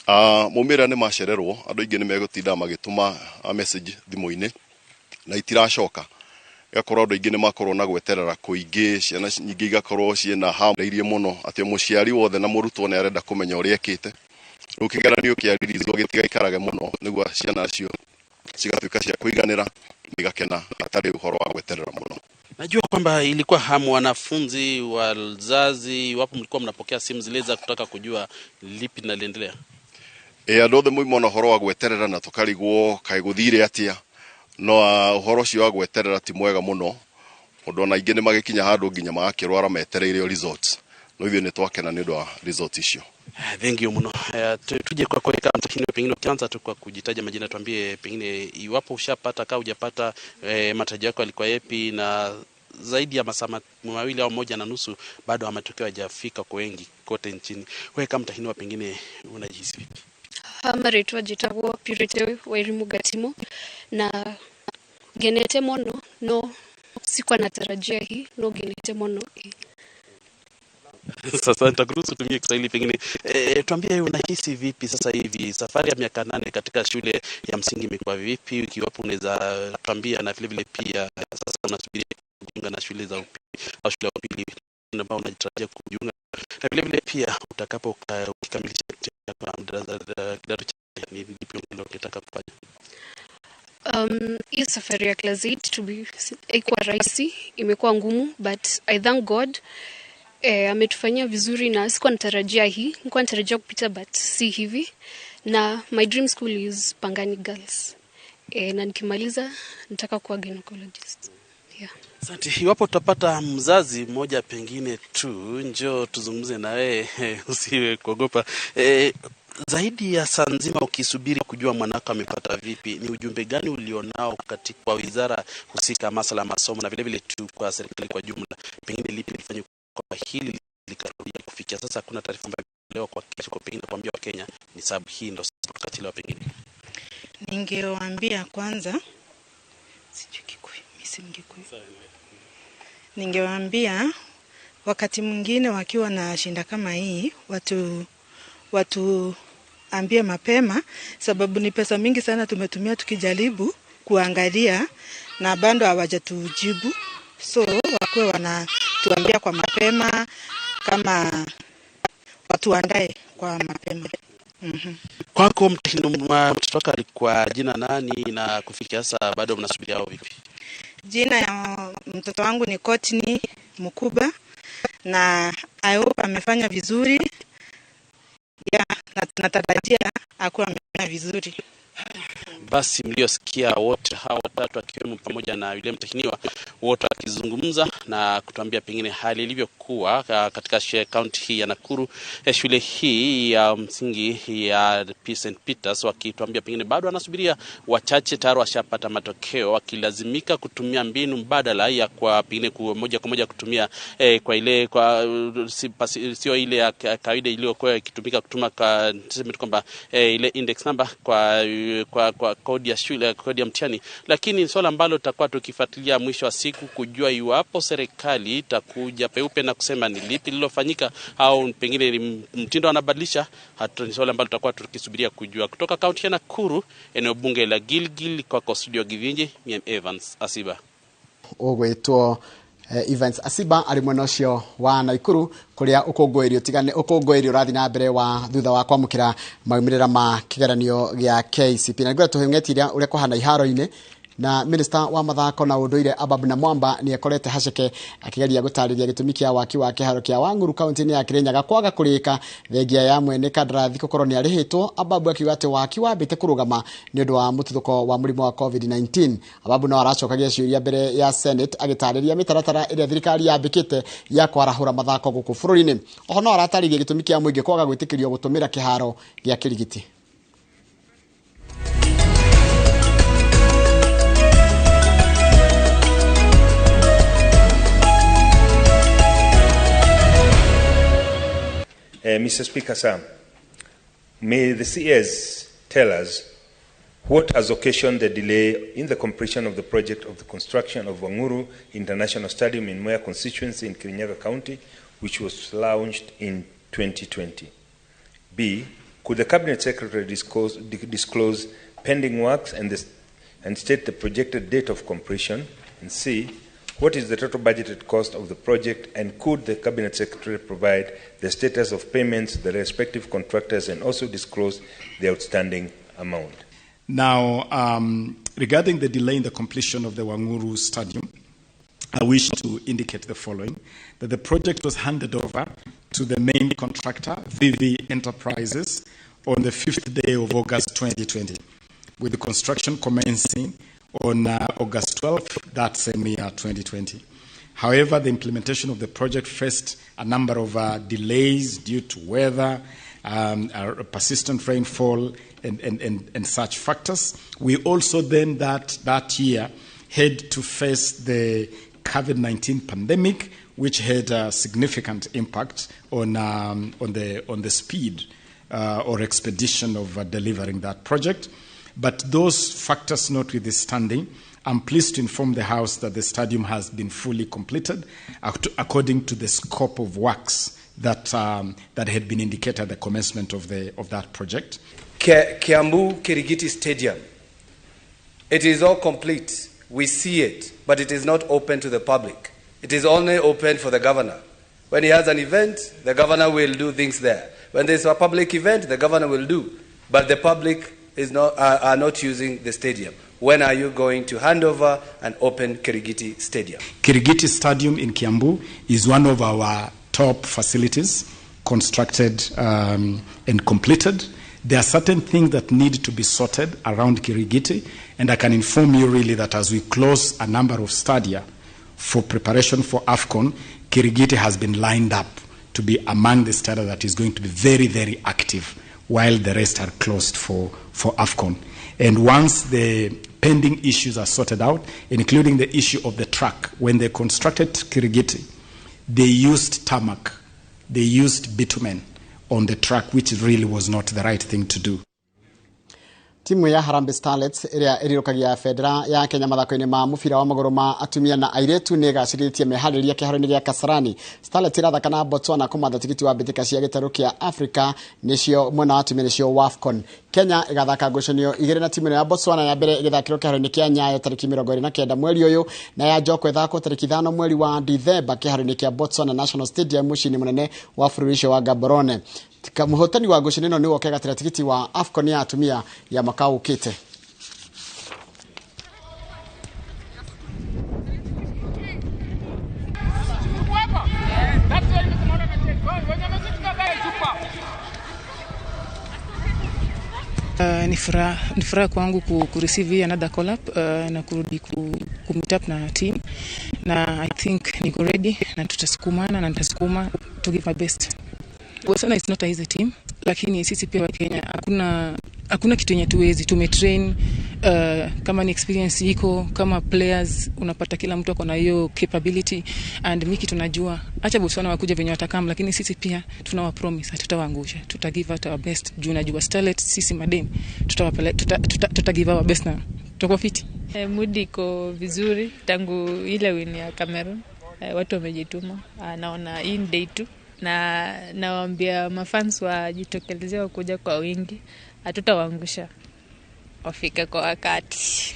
Speaker 29: Maumĩrĩra nĩ macererwo, andũ aingĩ nĩ megũtinda magĩtũma message thimũ-inĩ na itiracoka, igakorwo andũ aingĩ nĩ makorwo na gweterera kũingĩ, ciana nyingĩ igakorwo ciĩna hamu mũno atĩ mũciari wothe na mũrutwo nĩ arenda kũmenya ũrĩa ekĩte. Rĩu kĩgeranio kĩa release gĩtigaikarage mũno nĩguo ciana cio cigatuĩka cia kũiganĩra igakena hatarĩ ũhoro wa gweterera mũno.
Speaker 28: Najua kwamba ilikuwa hamu wanafunzi, wazazi, iwapo mlikuwa mnapokea simu zile za kutaka kujua lipi linaloendelea.
Speaker 29: Andũ othe moima na ũhoro wa gweterera na tũkarigwo kaĩ gũthire atĩa, no ũhoro ũcio wa gweterera ti mwega mũno, ũndũ ona aingĩ nĩ magĩkinya handũ nginya magakĩrwara metereire results, no ithuĩ nĩ twakena nĩ ũndũ wa results icio.
Speaker 28: Thank you mno. Tuje kwa kwa mtihani, pengine ukianza tu kwa kujitaja majina, tuambie pengine iwapo ushapata au hujapata, matarajio yako yalikuwa yapi, na zaidi ya masaa 2 au 1.5 bado matokeo hayajafika kwa wengi kote nchini. Wewe kama mtahiniwa pengine unajihisi vipi?
Speaker 30: Marĩtwa njĩtagwo Purity Wairimu Gatimo, na ngenete mũno, no sikuwa natarajia hii, no ngenete mũno.
Speaker 28: Sasa nitakuruhusu tumie Kiswahili pengine. Tuambie unahisi vipi sasa hivi, safari ya miaka 8 katika shule ya msingi imekuwa vipi, ikiwapo unaweza tuambia, na vile vile pia sasa unasubiri kujiunga na shule za upili au shule ya upili, ambao unatarajia kujiunga, na vile vile pia utakapo ukikamilisha kidato cha ni lipi ambalo ungetaka kufanya?
Speaker 30: Hiyo safari ya class 8 to be haikuwa rahisi, imekuwa ngumu, but I thank God ametufanyia vizuri na sikuwa natarajia hii, nilikuwa natarajia kupita but si hivi. Na my dream school is Pangani Girls. Na nikimaliza nataka kuwa gynecologist. Yeah.
Speaker 28: Asante. Iwapo tutapata mzazi mmoja pengine tu, njoo tuzungumze na wewe, usiwe kuogopa. Zaidi ya saa nzima ukisubiri kujua mwanako amepata vipi, ni ujumbe gani ulionao katika wizara husika masuala ya masomo na vile vile tu kwa serikali kwa jumla, pengine lipi lifanywe kwa hili likarudia? Kufikia sasa kuna taarifa ambayo leo kwa kesho, kwa pengine kuambia Wakenya ni sababu hii ndio tukachelewa pengine.
Speaker 5: Ningewaambia kwanza, sijui Kikuyu, mimi si Mgikuyu. Ningewaambia wakati mwingine wakiwa na shinda kama hii watu ambie mapema, sababu ni pesa mingi sana tumetumia tukijaribu kuangalia na bado hawajatujibu. So wakuwe wanatuambia kwa mapema, kama watuandae kwa mapema.
Speaker 28: Kwako mtoto wako alikuwa jina nani na kufikia sasa bado mnasubiria au vipi?
Speaker 5: Jina ya mtoto wangu ni Courtney Mukuba na I hope amefanya vizuri. Yeah, na tunatarajia akuwa amefanya vizuri.
Speaker 28: Basi mliosikia wote hawa watatu akiwemo pamoja na yule mtahiniwa, wote wakizungumza na kutuambia pengine hali ilivyokuwa katika kaunti hii ya Nakuru, shule hii ya msingi ya St. Peters, wakituambia pengine bado wanasubiria, wachache tayari washapata matokeo, wakilazimika kutumia mbinu mbadala ya kwa pengine moja kwa moja kutumia kwa ile kwa sio ile ya kawaida iliyokuwa ikitumika kutuma kwa tuseme kwamba ile index number kwa kodi ya shule, kodi ya mtihani. Lakini swala ambalo tutakuwa tukifuatilia mwisho wa siku kujua iwapo serikali itakuja peupe na kusema ni lipi lililofanyika au pengine ni mtindo wanabadilisha, hata ni swala ambalo tutakuwa tukisubiria kujua. Kutoka kaunti ya Nakuru, eneo bunge la Gilgil, kwa studio Givinji, mimi Evans Asiba.
Speaker 2: Ogwetwo Evans Asiba ari mwena ucio wa Nakuru kuria ukungũĩri utigane ukungũĩri urathi na mbere wa thutha wa kwamũkĩra maumĩrĩra ma kĩgeranio gĩa KCPE. Na nĩngwenda tũhĩng'etiria ũrĩa kũhana iharo-inĩ na minister wa mathako na ũndũire Ababu Namwamba nĩ ekorete haceke akĩgeria gũtarĩria gĩtũmi kĩa waki wa kĩharo kĩa Wang'uru kaunti-inĩ ya Kirinyaga kwaga kũrĩka thengia ya mwene kandarathi gũkorwo nĩ arĩhĩtwo. Ababu akiuga atĩ waki wambĩte kũrũgama nĩ ũndũ wa mũtuthũko wa mũrimũ wa COVID-19. Ababu no aracokagia ciũria mbere ya Senate agĩtarĩria mĩtaratara ĩrĩa thirikari yambĩkĩte ya kwarahũra mathako gũkũ bũrũri-inĩ. Oho no aratarĩria gĩtũmi kĩa mũingĩ kwaga gwĩtĩkĩrio gũtũmĩra kĩharo gĩa Kĩrigiti.
Speaker 6: Mr. Speaker, sir, may the CS tell us what has occasioned the delay in the completion of the project of the construction of Wang'uru International Stadium in Mwea constituency in Kirinyaga County, which was launched in 2020. B, could the Cabinet Secretary disclose pending works and state the projected date of completion? And C, what is the total budgeted cost of the project, and could the Cabinet Secretary provide the status of payments to the respective contractors and also disclose the outstanding amount?
Speaker 12: Now, regarding the delay in the completion of the Wang'uru Stadium, I wish to indicate the following, that the project was handed over to the main contractor, VV Enterprises, on the 5th day of August 2020, with the construction commencing on August 12th, that same year, 2020. However, the implementation of the project faced a number of delays due to weather, persistent rainfall, and such factors. We also then that year had to face the COVID-19 pandemic, which had a significant impact on the speed or expedition of delivering that project. But those factors notwithstanding, I'm pleased to inform the House that the stadium has been fully completed according to the scope of works that had been indicated at the commencement of that project.
Speaker 13: Kiambu Kirigiti Stadium. It is all complete. We see it, but it is not open to the public. It is only open for the governor. When he has an event, the governor will do things there. When there's a public event, the governor will do. But the public is not, are not using the stadium. When are you going to hand over and open Kirigiti Stadium?
Speaker 12: Kirigiti Stadium in Kiambu is one of our top facilities constructed and completed. There are certain things that need to be sorted around Kirigiti, and I can inform you really that as we close a number of stadia for preparation for AFCON, Kirigiti has been lined up to be among the stadia that is going to be very, very active while the rest are closed for AFCON. And once the pending issues are sorted out, including the issue of the track, when they constructed Kirigiti, they used tarmac, they used bitumen on the track, which really was not the right thing to do.
Speaker 2: Timu ya Harambee Starlets ĩrĩa ĩrirũkagia bendera ya Kenya mathako-inĩ ma mũbira wa magũrũ ma atumia na airĩtu nĩ ĩgacĩrithĩtie meharĩria kĩharo-inĩ gĩa Kasarani. Starlets ĩrathaka na Botswana kũmatha tigiti wa mbĩtĩka cia gĩtarũ kĩa Africa nĩcio mwena wa atumia nĩcio WAFCON. Kenya ĩgathaka ngucanio igĩrĩ na timu ĩno ya Botswana, ya mbere ĩgĩthakĩrwo kĩharo-inĩ kĩa Nyayo tarĩki 29 mweri ũyũ, na ya Njoko ĩthakwo tarĩki 5 mweri wa Dithemba kĩharo-inĩ kĩa Botswana National Stadium mũciĩ-inĩ mũnene wa bũrũri ũcio wa Gaborone. Mũhotani wa ngucanio ĩno nĩwe ũkegatĩra tigiti wa AFCON ya atumia ya mwaka ũkĩte.
Speaker 14: Ni furaha kwangu ku receive another call up na kurudi ku meet up na team, na I think niko ready na tutasukumana na nitasukuma to give my best. Botswana is not a easy team, lakini sisi pia wa Kenya hakuna kitu yenye tuwezi. Tumetrain, kama ni experience iko, kama players unapata kila mtu ako na hiyo capability, and mimi tunajua acha Botswana wakuja venye watakam, lakini sisi pia tunawa promise hatutawaangusha, tuta give out our best. Juu najua Starlet sisi madem tuta give our best na tutakuwa fit.
Speaker 15: Mood iko vizuri tangu ile win ya Cameroon. Watu wamejituma, naona hii day tu, na nawaambia mafans wajitokelezee wakuja kwa wingi, hatutawaangusha, wafike kwa wakati.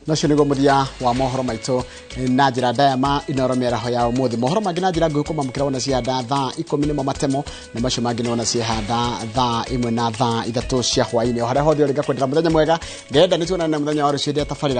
Speaker 2: Nacio nĩguo mũthia wa mohoro maitũ na njĩra ndaya ma Inoro mĩaraho ya ũmũthĩ. Mohoro mangĩ na njĩra nguhĩ kũmamũkĩra wona ciehanda thaa 10 nĩmo matemo, na macio mangĩ nĩwona ciehanda thaa 1 na thaa 3 cia hwaĩ-inĩ. O harĩa hothe ũrĩ ngakwendera mũthenya mwega, ngenda nĩ tuonane mũthenya wa rũciũ hĩndĩ ya tabarĩra.